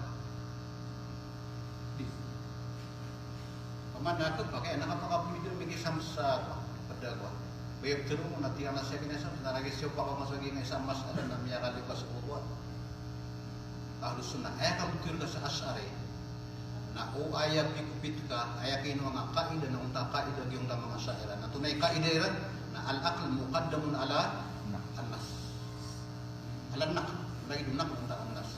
Di. Paman na kepakay, na kapakapamida miki sa masa, peda ko. Ba aya ptharo ron na tig iyan a seka na sa, na lagi siya pakamasagi na sa masa na miyakalipas ko. Ahlus Sunnah, aya kaptharo ka sa Ash'ari. Na o aya pikopit ka, aya kinowa nga kaidah na onta kaidah giyangkoto a manga Ash'ari. Na tonaa i kaidah iran, na al-aql muqaddamun ala an-nas. Ala an-naql, lagid o naql onta an-nas.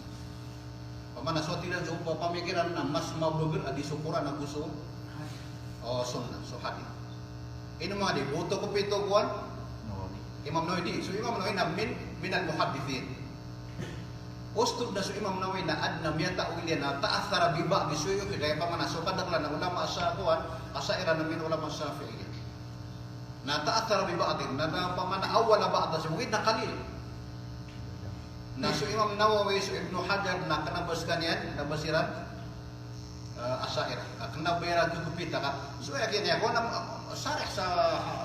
So pamikiran na mas mabagr a di so Qur'an ago so, o, sunnah, so hadith. Ino man di, boto ko pito kowan? Nawawi. Imam Nawawi di. So Imam Nawawi na min, minal muhaddithin. Ostod na so Imam Nawawi na adn a miyata'wil iyan na ta'athara bi ba'di shuyukh, kaya pamana so kadaklan a ulama sa kowan, Asha'irah na min ulama Shafi'iyyah. Na ta'athara bi ba'din, na, na pamana awwala ba'da, so wid na qalil. Na so Imam Nawawi, so Ibnu Hajar, na kna ba skaniyan, kna ba siran, eh, Asha'irah. Ka kna ba iran gugupita ka. So aya kiyan iyan kowan, ah, sharih sa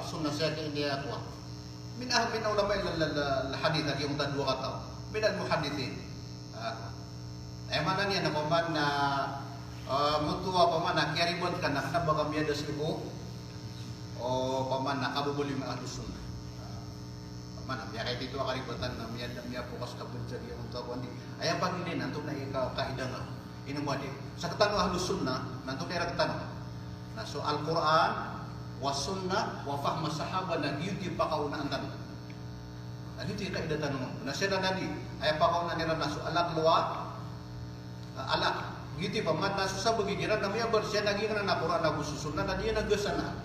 sunnah sa kiyan iyan kowan. Min ah-, min ulama al, al, al, al hadith, a giyangkoto a dowa kataw. Min al muhaddithin. Ah, aya maana niyan na pamana, ah, moto a pamana kiyaribat ka na kna ba ka miyada sii ko, o, pamana kababaloy a Ahlus Sunnah. Ah, pamana miyakaitito a karibatan na miyada, miyapokas ka bn sa giyangkoto a kowan di. Aya pagilay na antonaa i ka-, kaidah nga. Ino man di. Sktano a Ahlus Sunnah, na antonaa i rktano. Na so Al-Qur'an, was Sunnah, wa fahm as-sahaba, na giyoto i pakaonaan tano. Na giyoto i kaidah tano. Na siran na di, aya pakaonaan iran na so al-aql wa, ah, al-aql. Giyoto i pamana so sabagi kiran na miyabar siran a giyanan a Qur'an ago so Sunnah na di iyan a gasanaan.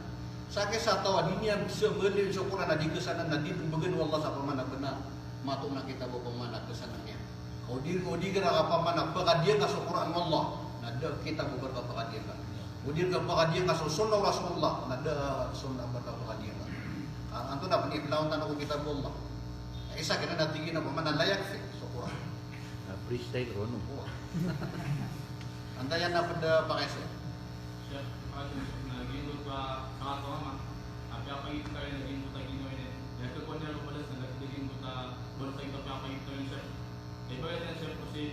Sa kisa taw a di niyan sa maliyo so Qur'an a di gasanaan na di pmbgan o Allah sa pamana bnar. Mato na kitab o pamana gasanaan iyan. O di, o di kira ka pamana pkadiyan ka so Qur'an o Allah, na da kitab o ba rka pkadiyan ka. O di rka pkadiyan ka so sunnah o Rasulullah, na da sunnah o ba rka pkadiyan ka. Ah, antonaa pn i plawan tano ko kitab o Allah. Isa kiran na tig iyan a pamana la yakfi so Qur'an. Ah, freestyle roo, no? Oo. Antaa iyan na pd a pakaisa. Sheikh, na giyangkoto a, sa katawan a, a piyapagipta iyan a giyangkoto a ginawa niyan. Aya khakowa niyan o balas na lagid a giyangkoto a balas a giyangkoto a piyapagipta iyan, Sheikh. Ibarat iyan, Sheikh, ko si,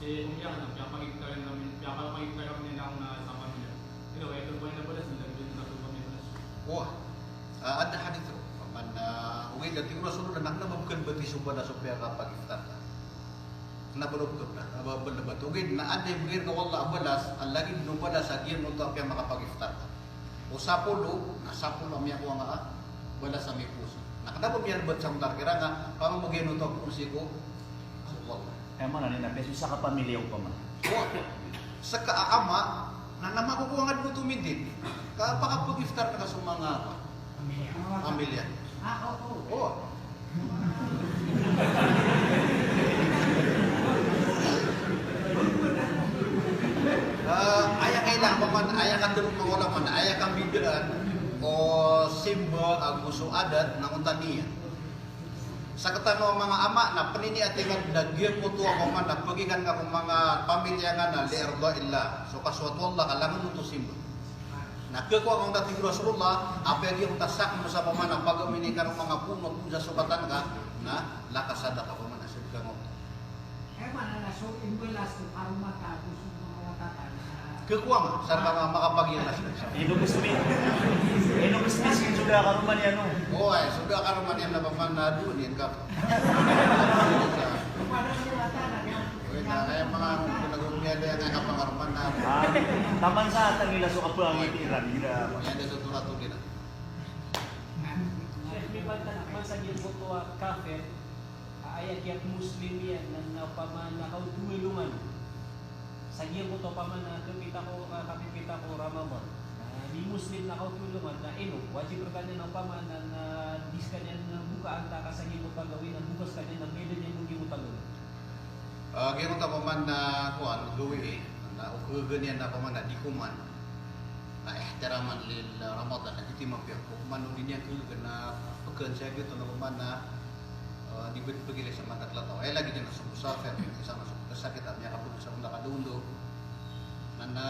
si Umiya na piyapagipta iyan kami, piyapagipta iyan kami na sa pamilya. Ino, aya khakowa niyan o balas na lagid a giyangkoto a piyapagipta iyan. Wah. Ah, adn a hadith roo. Pamana, ah, ogaid na tig o Rasulullah na kna ba bkn bati so balas o piyakapagiftar ka. Kna ba roo bkn, ah, ba, ba, ba, ogaid na adn a ibgay rka o Allah a balas a lagid o balas a giyangkoto a piyamakapagiftar ka. O sapolo, na sapolo a miyakowa nga a balas a miposa. Na kna ba miyalbat sa ontar kiran a pamamagay oto a poon sii ko, sii ko Allah. Aya maana niyan na beso sa kapamilya o pamana. Wah. Ska a ama, na, na makokowa nga dn oto mintin. Kapakapagiftar ka so manga pamilya. O. Ah, aya kailangan pamana, aya katharo o manga ulama na aya kambidaan o simba ago so adat na onta niyan. Sktano a manga ama na pnini a tig iyan a giyangkoto a pamana pagikan ka ko manga pamilya nga na li irda'illah. So kasoat o Allah ka langon oto simba. Na khakowa nga onta tig o Rasulullah, apiya giyangkoto a sakn sa pamana pagaminay ka roo manga poon, poon sa sokatan ka, na la kasadaka pamana, sadaka nga oto. Aya maana na so imbalas ko karoma ta ago so manga wata ta na. Khakowa nga, sa manga makapagiyangkas. Ino ko smi-, ino ko smi-, so da karoma niyan, no? O, ay, so da karoma niyan na pamana doon iyan ka. Pada sa wata na niyan. Oy, na, aya manga, kung nag-umiya da iyan, aya kapangaroma na. Ah, taman sa tangila so kapangit iran, gira. Oy, anda so turato din, ah. Sheikh, mibantang man sa giyangkoto a kafir, a aya kiyat Muslim iyan na, na opama na kaoto a ilongan. Sa giyangkoto opama na kapita ko, ah, kapipita ko Ramadan. Na di Muslim na kaoto a ilongan, na ino, wajib rkaniyan opama na, na di skaniyan na bokaan ta ka sa giyangkoto a gawii na boka skaniyan na mailay niyan ko giyangkoto a gawii. Ah, giyangkoto opama na, kowan, gawii, na o khagaga niyan na opama na di koman. Na ihtiraman lil Ramadan, na di ti mapiya ko. Opama o di niyan khagaga na pkhan sa giyoto na opama na, ah, di ba pagilay sa madakel a taw. Aya lagid iyan na so musafir, isa na so kasakit a miyakapagasa ko na kadaondaw. Na, na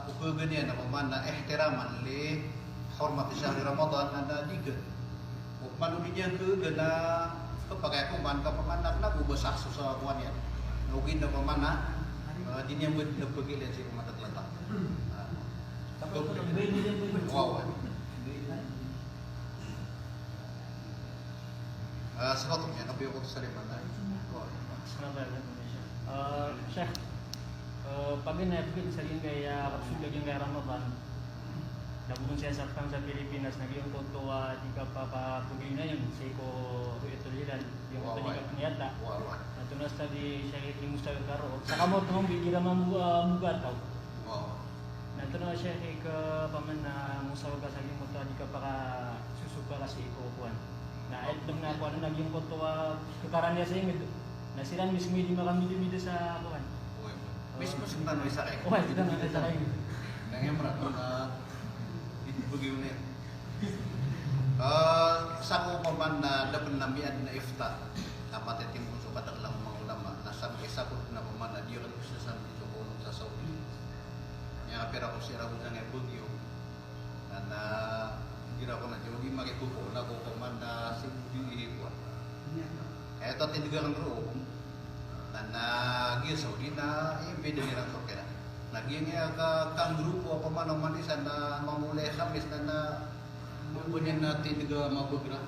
o khagaga niyan na opama na ihtiraman li hurmati shahri Ramadan, na, na di gana. Opama o di niyan khagaga na kapakay ko man ka opama na, na go ba sa so sa kowan iyan. Na ogaid na opama na, ah, di niyan ba na pagilay sii ko madakel a taw. Ah. Tapos ko na ba niyan ba. Wow. Ah, salamat, ya, kapiyo ko to sa lima na. Salamat, ya. Ah, Sheikh, ah, paganay, paganay sa giyangkaya, ah, kapiyo giyangkaya Ramadan. Lagon sii sa ptang sa Pilipinas, na giyangkoto a di kapapaginayon sii ko Ru'yatul Hilal, giyangkoto a di kapaniyata. Wa, wa. Na tonaa sa di siya di mustawir karo, Sa kamoto, igira mambo-, ah, mbogat ka. Oo. Na antonaa, Sheikh, i ka paman na musawa ka sa giyangkoto a di kapakasosopa ka sii ko kowan. Na aya dn a kowan na giyangkoto a kakaraniya sa ingd. Na siran mismo i di makamidamida sa kowan. Oway. Mismo sktano isa ka ingd. Oway, sktano isa ka ingd. Na aya mrad on, ah, di bagi on. Ah, sa ko paman na da pn a miyaadn a ifta a matitimo so kadaklan o manga ulama, na sa isa ko na paman na di akn bisa san so ko sa Saudi. Miyakapira ko sii ragon sangkai a bagyo. Na, na, igira ko na Saudi, makikokowa ko paman na Saudi ko. Aya ta tindg akn roo. Na, na giya Saudi na, eh, bida iran so kira. Na giya nga ka, kangrupo a paman a Manisa na mamolay Khamis na, na, mambo niyan na tindg a mabagra.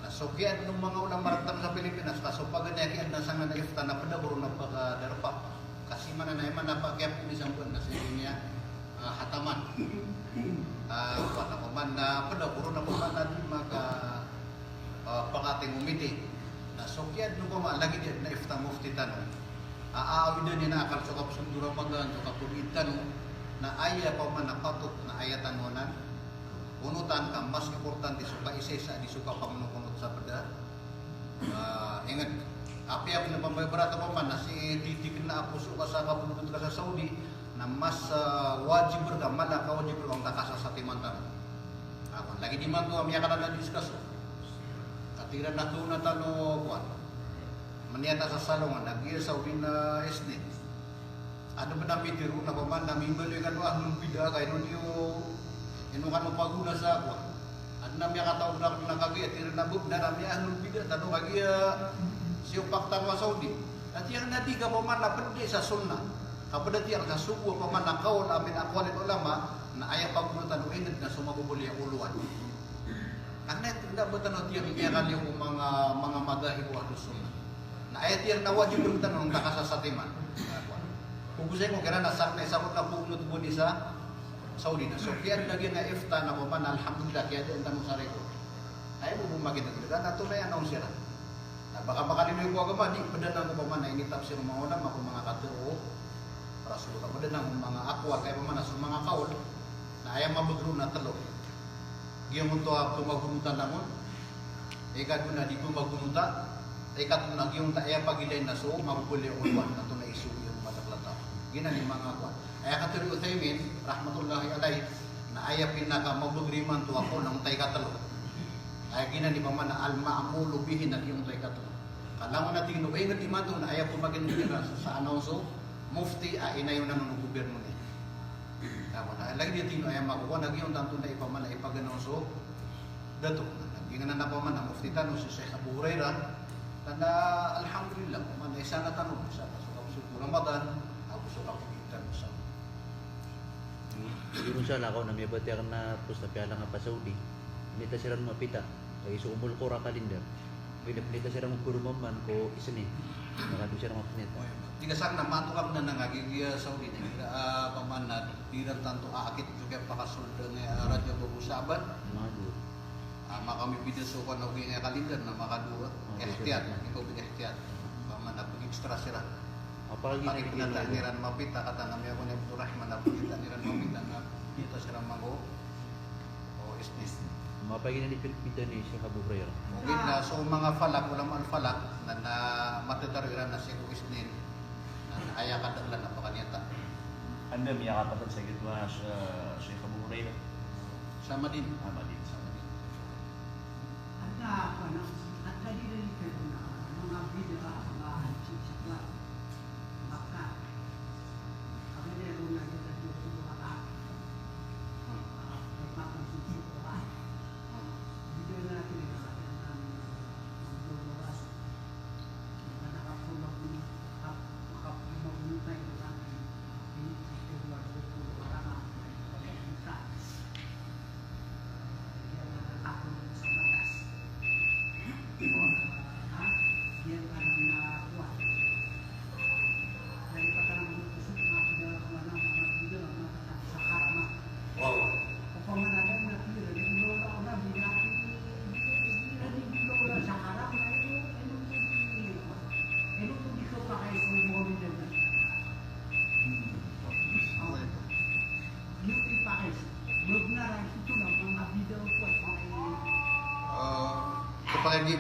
Na so kiyaadn o manga ulama rktano sa Pilipinas, ka so paganay a kiyaadn a sangan a ifta na pd ako ron a pakadarpa. Kasi mana na iman a pakiyapoon i samboan na sii niya, ah, hataman. Ah, paman na paman na pd ako ron a paman na di maka, ah, pakatingomiti. Na so kiyaadn o paman, lagid iyan na ifta mufti tano. Ah, awidan iyan a akal so kapsong o Ramadan, so kapagid tano. Na aya paman na patot na aya tano anan onotan ka mas importante so kaisaisa di so kapamnokonot sa pd a, ah, ingd. Apiya pn a pambayabarat a paman na sii titikna a poso ka sa kapolodot ka sa Saudi, na mas, ah, wajib rka, mala a kawajib rka on ta kasasatiman tano. Ako, lagid imanto a miyakala na discuss. Katii iran a kaona tano, kowan. Maniyat a sasalongan, na giya Saudi na Isnin. Adn pn a mitharo na paman na mimbaloy kano a ahlul bid'ah ka ino niyo, ino kano pagona sa kowan. Adn a miyakataw na, na kagiya tig iran a bnar a miya-ahlul bid'ah tano kagiya siyopak tano a Saudi. Na tig iyan a di ka paman na pd sa sunnah. Ka pd tig iyan sa sogo a paman na kawl a min aqwalil ulama, na aya pagona tano ingd na so mababaloy a olowan. Karna aya tig iran a ba tano tig iyan miyakaliyo ko manga, manga madhahib o ahlus sunnah. Na aya tig iran na wajib rktano on ta kasasatiman. Pagosay ko kiran a sakn a isa ko na pogonot bo ni sa Saudi na. So kiyaadn a giya na ifta na paman na alhamdulillah, kiyaadn tano sa record. Aya bo bo makinadn ka na tonaa i announce iran. Na ba ka makalilay ko agama, di pd anan ko paman na initafsir o manga ulama ko manga katharo o Rasul, ka pd anan ko manga aqwal, ka aya paman na so manga qawl na aya mabagr on na tlo. Giyangkoto a pmagonotan tano on. Ikadowa na di pmagonota. Ikatlo na giyangkoto a aya pagilayn na so mababaloy a olowan, na tonaa i sogo iyan ko madakel a taw. Giyanan i manga kowan. Aya katharo i Uthaymin, rahmatullahi alayh, na aya pinakamabagr imanto a qawl na onta ikatlo. Aya giyanan i paman na al-ma'mulu bihi na giyangkoto a ikatlo. Ka langon a tig iyan o ingd imanto na aya pmakinadn iran sa, sa announce o mufti a inayonan on o gobyerno niyan. Aya paman na lagid iyan tig iyan o aya makokowan na giyangkoto na i paman na ipag-announce o dato. Na giyanan a paman na mufti tano si Sheikh Abu Hurairah. Na, na alhamdulillah, paman na isa na tano, isa na so kapsong o Ramadan, ago so kapagid tano sa Di ron sa lakaw na miyabatiya akn a pos na piyalang a pa Saudi. Pnita siran mapita. Kagiya so Ummul Qura calendar. Pnita siran maporo mambo ko Isnin. Makadowa siran mapnita. Di ka sakn a mato ka pn a nga giya Saudi na, ah, paman na di ran tanto aakit so kiyapakasold a Rajab ago Sha'ban. Mado. Ah, makamibida so kowan a giya kalindar na makadowa. Makadowa. Ihtiyat, ito bin ihtiyat. Paman na pag-extra siran. Apakay giyanan i pnita iran mapita, katawan ami ako ni Abdul Rahman a pnita iran mapita na pnita siran mambo o Isnin. Apakay giyanan i pnita ni Sheikh Abu Hurairah. Ogaid na so manga falak, ulama al-falak, na, na matataroon iran na sii ko Isnin. Na aya kadaklan a pakaniyata. Anda miyakapatad sa gioto a Sheikh Abu Hurairah? Sa Madinah. Ah, Madinah, sa Madinah. Anda ko na, anda di rin kayo na, mga bida, mga chichakla, baka, kami na yung nagkita yung mga baka. Bida natin yung mga baka.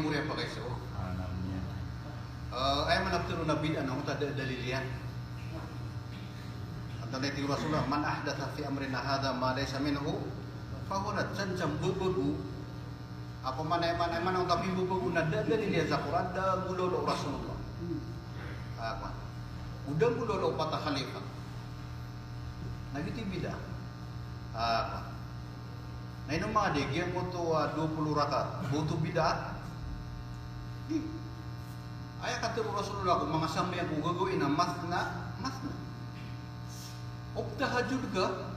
Mori a pakaiza. Ah, na, iya. Eh, aya maana pitharo na bid'ah na oto da dalil iyan. Antonaa i tig o Rasulullah, "Man ahdatha fi amrina hadha ma laysa minhu fahuwa radd." Sa dn sa mbabago. Opama na aya maana, aya maana oto a pimbabago na da dalil iyan sa Qur'an, da nggolawla o Rasulullah. Ah, kowan. O da nggolawla o pat a khalifa. Na giyoto i bid'ah. Ah, kowan. Na ino manga di, giyangkoto a dowa polo rakaat, ba oto bid'ah? Di. Aya katharo o Rasulullah ko manga sambayang ko gagawii na mathna, mathna. O ptahajjud ka,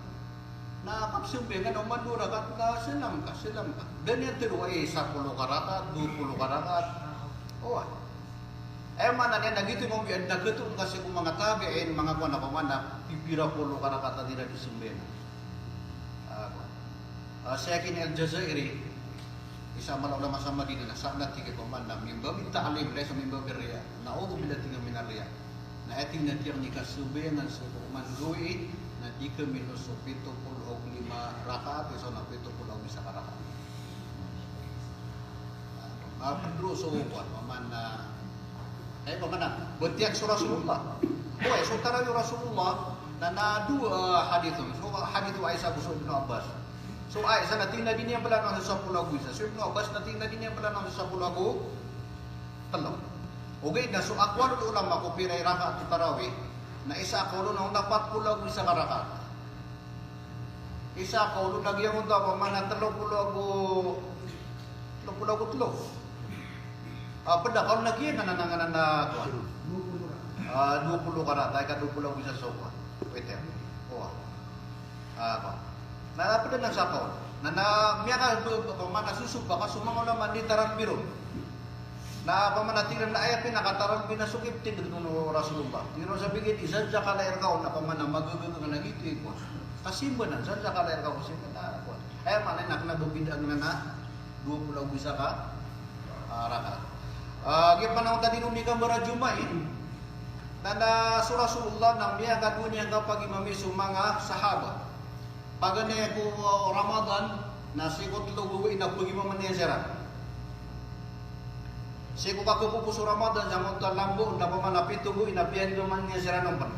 na kapsambayang ka na oman dowa rakaat na salam ka, salam ka. Da niyan tharoa i sapolo ka rakaat, dowa polo ka rakaat. Oway. Aya maana niyan na giyoto i mambo iyan na khatoon ka sii ko manga tabi'in, manga kowan, opama na pipira polo ka rakaat a di iran di sambayang. Ah, kowan. Ah, Sheikh Al-Jazairi, isa a mala a ulama sa Madinah, na sa na tig iyan opama na min babi ta'lim, laysa min babi riya. Na'udhubillah, tig iyan, minar riya. Na aya tig iyan a di akn di kasambayangan sii ko oman gawii, na di kami loks o pito polo ago lima rakaat, isa na pito polo ago isa ka rakaat. Ah, pd roo so kowan, opama na, eh, opama na, batiya so Rasulullah. Oway, so tarawih o Rasulullah, na, na dowa, ah, hadith on. So hadith o Aisha ago so Ibnu Abbas. So Aisha na tig iyan a di niyan phalangon so sapolo ago isa. So Ibnu Abbas na tig iyan a di niyan phalangon so sapolo ago tlo. Ogaid na so aqwalul ulama ko pira i rakaat o tarawih, na isa a qawl na onta pat polo ago isa ka rakaat. Isa a qawl na giyangkoto a opama na tlo polo ago, tlo polo ago tlo. Ah, pd a qawl na giya na, na, na, na, na, kowan. Ah, dowa polo ka rakaat, ika dowa polo ago isa so kowan. Witr. Oway. Ah, kowan. Na pd anan sa qawl. Na, na miyaka, opama na sosopak a so manga ulama a di tarawih ron. Na opama na tig iran a aya pinakatarawih na so kiptindg o Rasulullah. Tig iran sa bigay di sa zaka la irkaw na opama na magagaga na giyoto i kowan. Kasimba anan sa zaka la irkaw, kasimba na kowan. Aya maana niyan na kna ba bid'ah anan na dowa polo ago isa ka, ah, rakaat. Ah, giya panaw ta di ron di kambarajumain. Na, na so Rasulullah na miyakadowa niyan kapagimami so manga sahaba. Paganay ko Ramadan, na sii ko tlo gawii na pagimaman iyan siran. Sii ko kakapoposo o Ramadan, sangkoto a lambo, na opama na pito gawii na piyagimaman iyan siran on pn.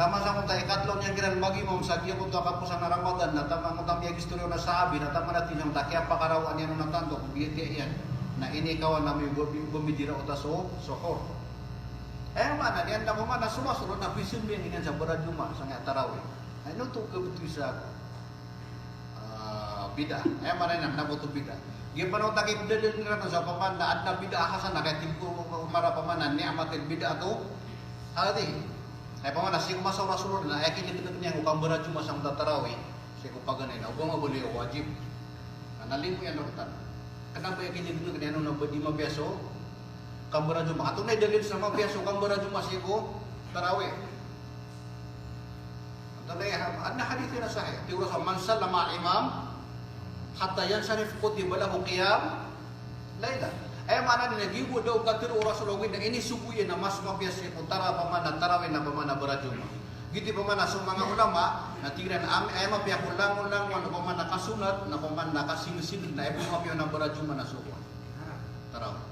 Taman sangkoto a ikatlo niyan kiran magimam sa giyangkoto a kaposan a Ramadan, na taman sangkoto a miyagistoriya on a sahabi, na taman a tig iyan a kiyapakarowaan iyan on a tanto ko biyatiya iyan. Na inikawan a mi-, mi-, bamidira o ta so, suhur. Aya maana niyan na opama na so Rasulullah na pisambayang iyan sa barajumaat, sangkaya tarawih. Ino oto kabtowi sa, ah, bid'ah. Aya maana niyan na ba oto bid'ah. Giya panaw ta kipdalil iran sa opama na adn a bid'ah hasanah, ka tig o Umar opama na ni'matil bid'atu hadhihi. Aya opama na sii ko masa o Rasulullah na aya kineknek iyan ko kambarajumaat sangkoto a tarawih. Sii ko paganay na oba nga bali a wajib. Na nalimo iyan rktano. Kna ba aya kineknek iyan on na ba di mapiya so kambarajumaat. Antonaa i dalil sa mapiya so kambarajumaat sii ko tarawih? Antonaa i ha-, adn a hadith iyan a sahih. Tig o Rasul, "Man salla ma'al imam hatta yansarif kutiba lahu qiyam laylah." Aya maana niyan na giya bo da o katharo o Rasul ogaid na inisogo iyan a mas mapiya sii ko tara-, opama na tarawih na opama na barajumaat. Giyoto i opama na so manga ulama na tig iran a aya mapiya ko langolangon opama na kasunnat na opama na kasinggsingg na aya bo mapiya on a barajumaat na so kowan. Tarawih.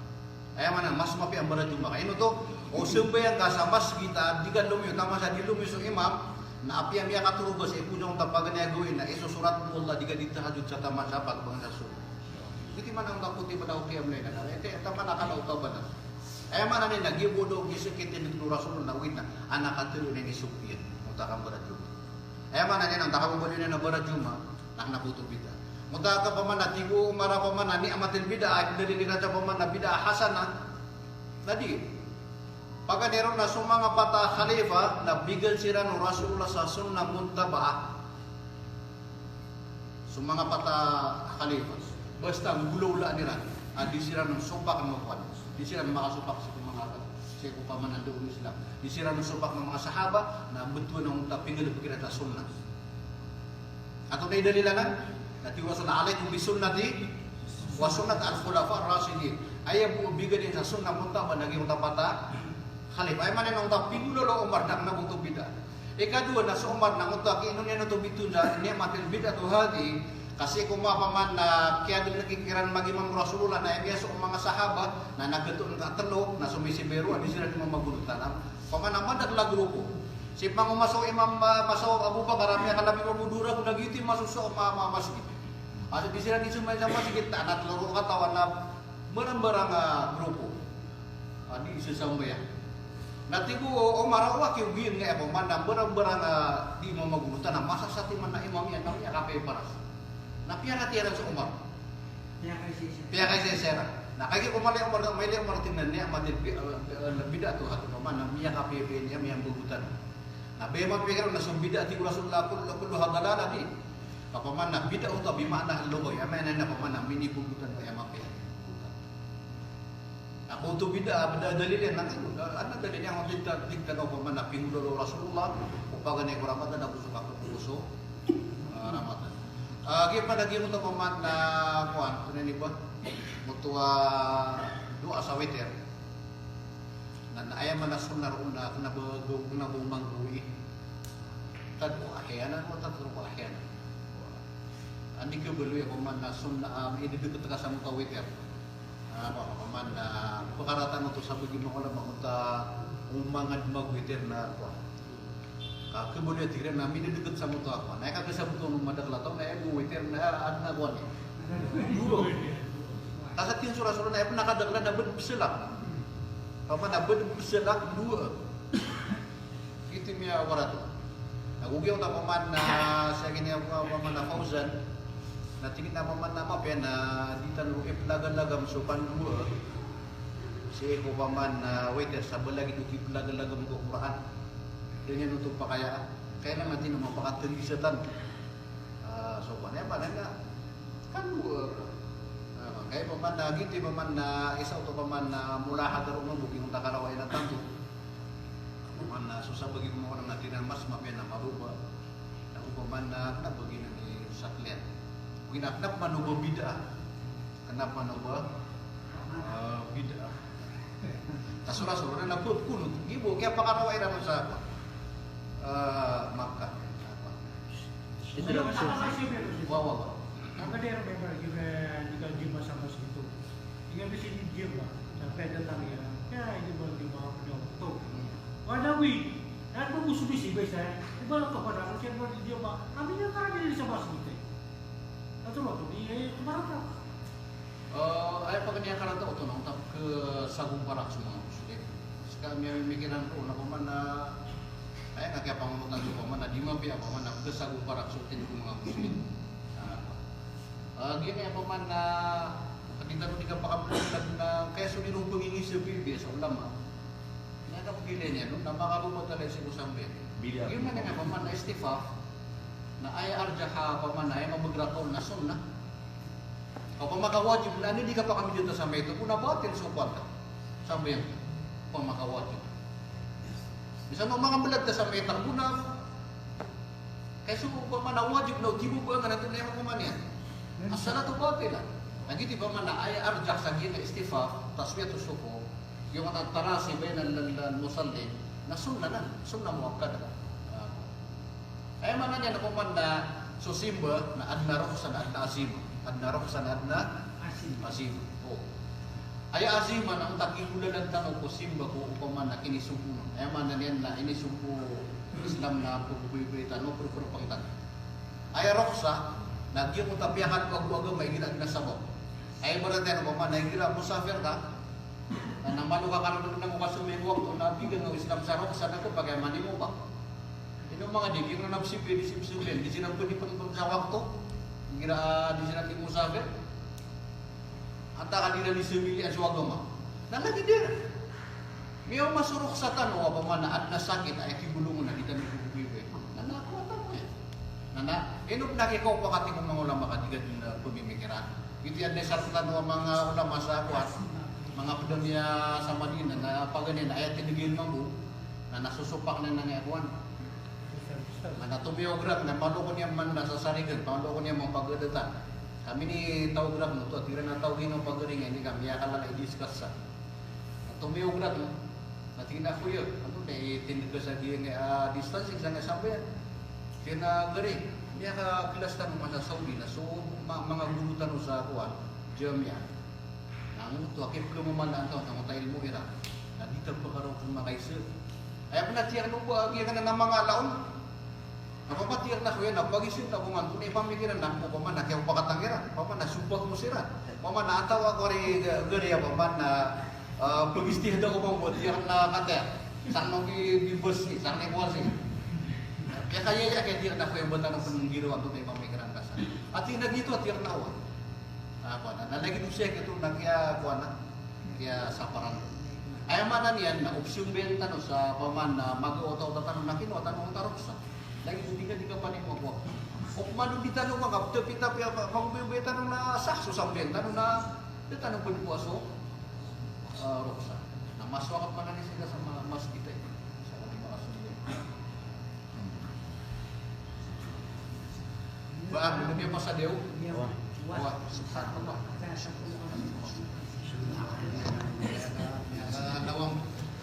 Aya maana mas mapiya a barajumaat. Ino oto, o sambayang ka sa masgit a di ka lomiyo, taman sa di lomiyo so imam, na apiya miyakatharo ka sa ipoon sangkoto a paganay a gawii na isosorat o Allah, di ka di tahajjud sa taman sa pagbangon sa subuh. Giyoto i maana o kutiba lahu qiyam laylah. Na aya taman a kalaw ka ba na. Aya maana niyan na giya bo da o giya sa kitindg o Rasulullah na ogaid na adn a katharo iyan a inisogo iyan. Onta kambarajumaat. Aya maana niyan na onta kababaloy iyan a barajumaat. Na kna ba oto bid'ah. Onta ka opama na tig o Umar opama na ni'matil bid'ah, ipdalil iran sa opama na bid'ah hasanah. Na di. Paganay ron na so manga pat a khalifa na bigan siran o Rasulullah sa sunnah muttaba'ah. So manga pat a khalifa. Basta nggolawlaan iran. A di siran sopak a manga kowan. Di siran makasopak sii ko manga, sii ko opama na da on Islam. Di siran sopak a manga sahaba, na btowan a onta pinggalbk iran sa sunnah. Antonaa i dalil anan? Na tig o Rasul, "Alaykum bi sunnati wa sunnati al-khulafa ar-rashidin." Aya bo bigan iyan sa sunnah muttaba'ah na giyangkoto a pat a khalifa. Aya maana niyan na onta pigolawla o Umar na kna ba oto bid'ah. Ikadowa na so Umar na onta kiinon iyan oto bitowan sa ni'matil bid'atu hadhihi, Kasi ko mapamana kiyaden na kikiran magimam Rasulullah na aya so manga sahaba na nagatoon ka telo na so misibero a di siran imam a golotan. Pamana madakl a grupo. Sii pman ko masa o imam, ah, masa o Abu Bakar, a miyakalabi mambo dowa ragon na giyoto i masosowa a ma-, ma-, masgit. Asa di siran di somaya sa masgit, na telo roo katawan na mbarang-mbarang a grupo a di sasambayang. Na tig o Omar a owa ki ogiyan nga aya pamana mbarang-mbarang a di imam a golotan a masasat iman a imam iyan na miyakapiya i paras. Na piyaratiyaya ran so Omar. Piyakaisa-isa. Piyakaisa-isa iran. Na kagiya ko mala i Omar, mala i Omar tig iyan a ni'matil bi-, eh, eh, bid'atu hadhihi, pamana miyakapiya-piya niyan, miyambgotan. Na ba aya mapiya iran na so bid'ah, tig o Rasulullah, kullu, kulluha dalalah, di. Ka pamana bid'ah oto bi ma'na al-lugha, aya maana niyan na pamana minibgotan, aya mapiya. Na ko oto bid'ah, bid'ah dalil iyan, na, adn a dalil iyan, tig ta-, tig tano pamana pingolawla o Rasulullah ko paganay ko Ramadan ago so kakokoso, ah, Ramadan. Ah, giya pman a giya oto pamana, kowan, antonaa ini ba? Oto a doa sa witir. Na, na aya maana a sunnah roo na kna ba, kna ba manggawi. Tad'u ahyanan wa tatruku ahyanan. Anda i kabaloy a pamana sunnah, ah, idadkt ka sa moto a witir. Ah, apa, pamana, ah, pkaratan oto sa bagi manga ulama oto a manga di magwitir na, apa. Ka kabaloy a tig iran na minidkt sa moto a kowan. Na aya kagiya sabot o madakl a taw na aya bo witir na adn a kowan iyan. Dowa. Ka sa tig iyan so Rasulullah na aya pn a kadaklan na bad pzalak. Pamana bad pzalak dowa. Giyoto i miyawarat. Na go giyoto pamana sa gini a pamana Fauzan. Na tig iyan a pamana mapiya na di tano iplagalagam so kandowa. Sii ko pamana witir sa ba lagid o kiplagalagam ko Qur'an. Da niyan oto pakayaan. Kailangan a tig iyan a mapakatndg sa tano. Ah, so, kowan, aya maana niyan na kandowa. Ah, kay pamana, giyoto i pamana, isa oto pamana mulahadha roo mambo, giyoto a karawai na tanto. Pamana so sabagi ko manga ulama na tig iran mas mapiya na mababa. Na ko pamana, kna ba giyanan i sakl iyan. Giyanan kna ba mano ba bid'ah. Kna ba mano ba, ah, bid'ah. Ka so Rasulullah na kunut, kunut. Giya bo, kiyapakarawai iran sa, ah, Makkah. Wa, wa, wa. Maka di ran member juga, juga Jumaat sa masgit oto. Tig iyan a ba sii di Jumaat, sampai datang iyan. Ya, ini baru Jumaat, Jumaat oto. Wa, Nawawi, na ba ko so bisi ba isa, ibarat ko pada ko siya ba di Jumaat. Kami na tara di sa masgit, eh. Ato ba oto, di, eh, ibarat ko. Eh, aya paganay a karata oto na onta pkhasagomparak so manga Muslim. Ska miyamikiran ko na pamana, aya nga kiyapangonotan ko pamana, di mapiya pamana pkhasagomparak so tindo ko manga Muslim. Ah, giya aya pamana, di tano di kapakapaglag na kaya so di ron pangingisa bibi sa ulama. Na kapagilay niyan, no? Na makarobat a lay sii ko sambayang. Bida. Giya man aya pamana istifaf, na aya arjah a pamana, aya mabagr a kawl na sunnah. Ka opama ka wajib na, anda i di kapakamidaat a sambayang oto, ko na batil so kowan ka sambayang. Opama ka wajib. Misan o manga mblag ka sambayang oto, ko na, kay so opama na wajib na o tibo ba nga na oto na aya opama niyan. As-salatu batilah. Na giyoto i opama na aya arjah sa giya istifaf, taswiyatu sufuf. Giyoto a tarasi bainal, al, al-musallin. Na sunnah na, sunnah muakkadah. Ah. Aya maana niyan na pman na so simba na adn a rukhsah na adn a azimah. Adn a rukhsah na adn a azimah. O. Aya azimah na onta kigolalan tano ko simba ko opama na kinisompo. Aya maana niyan na inisompo o Islam na pagboyboy tano, pagpapang tano. Aya rukhsah na giyoto a piyakaloag o agama igira adn a sabap. Aya ibarat iyan opama na igira musafir ka, na malo ka kargn ko kasomiyong wakto na bigan o Islam sa rukhsah na kapakay a manimo ka. Ino manga di, ino na psipir, di sipsipir, di siran pwede pn sa wakto. Igira, ah, di siran di musafir. Antaa ka di ran di samilian so agama. Na lagid iran. Miyaoma so rukhsah tano, opama na adn a sakit, aya kigolongan na di tano pagboyboy. Na, na, kowa tano iyan. Na, na, ino pn a kikaopakati ko manga ulama ka di ka dn, ah, pmimikiran. Giyoto i adn a isarot tano a manga ulama sa kowan. Manga pd ami a sa Madinah, na paganay na aya tindg iyan mambo. Na nasosopak niyan a kowan. Na, na tomiyawag rakn, na malo ko niyan man na sasarigan, malo ko niyan man pagadatan. Ka minitaw rakn oto, tig iran a taw giyangkai a pagari nga ini ka miyakalala i discuss sa. Na tomiyawag rakn, na tig iyan a, "Kuya, antonaa i tindg ka sa giyangkai a, ah, distancing sangkai a sambayang?" Kena gari, miyakaklas tano man sa Saudi na so ma-, manga guru tano sa kowan, jamiah. Na angkoto a kipkhamamala antaa, antaa ilmo iran. Na di ta pkaraw ko makaisa. Aya pn a tiyarna o ba, giya kna na manga laon. Na opama tiyarna ko iyan na pagiza na opama antonaa i pamikiran na, opama na kiyaopakatan iran, opama na sopak mo siran, opama na antaa ko ari ga-, gari, opama na, ah, pagistihada ko opama bo tiyarna katiya. Sarn o ki, ki bus si, sarn i kowan si. Kiyakaya, kiyatiyarna ko iyan, ba tano pn giraw antonaa i pamikiran ka sa. Ati na giyoto a tiyarna o. Ah, kowan na, na lagid o siya giyoto na kiya, kowan na, kiyasaparan. Aya maana niyan na opsyon ba iyan tano sa opama na magaotaota tano na kinowa tano a roksa. Lagid o di ka, di ka panimo a kowan. Opama o di tano manga ptapitapi a, ma-, magobayabaya tano na sa so sambayang tano na da tano pn kowa so, ah, roksa. Na mas wakap maana niyan sii sa ma-, mas kita. Sa ko di makasold. Ba, ano niyan pasad iyo? Wa. Wa, subhanallah.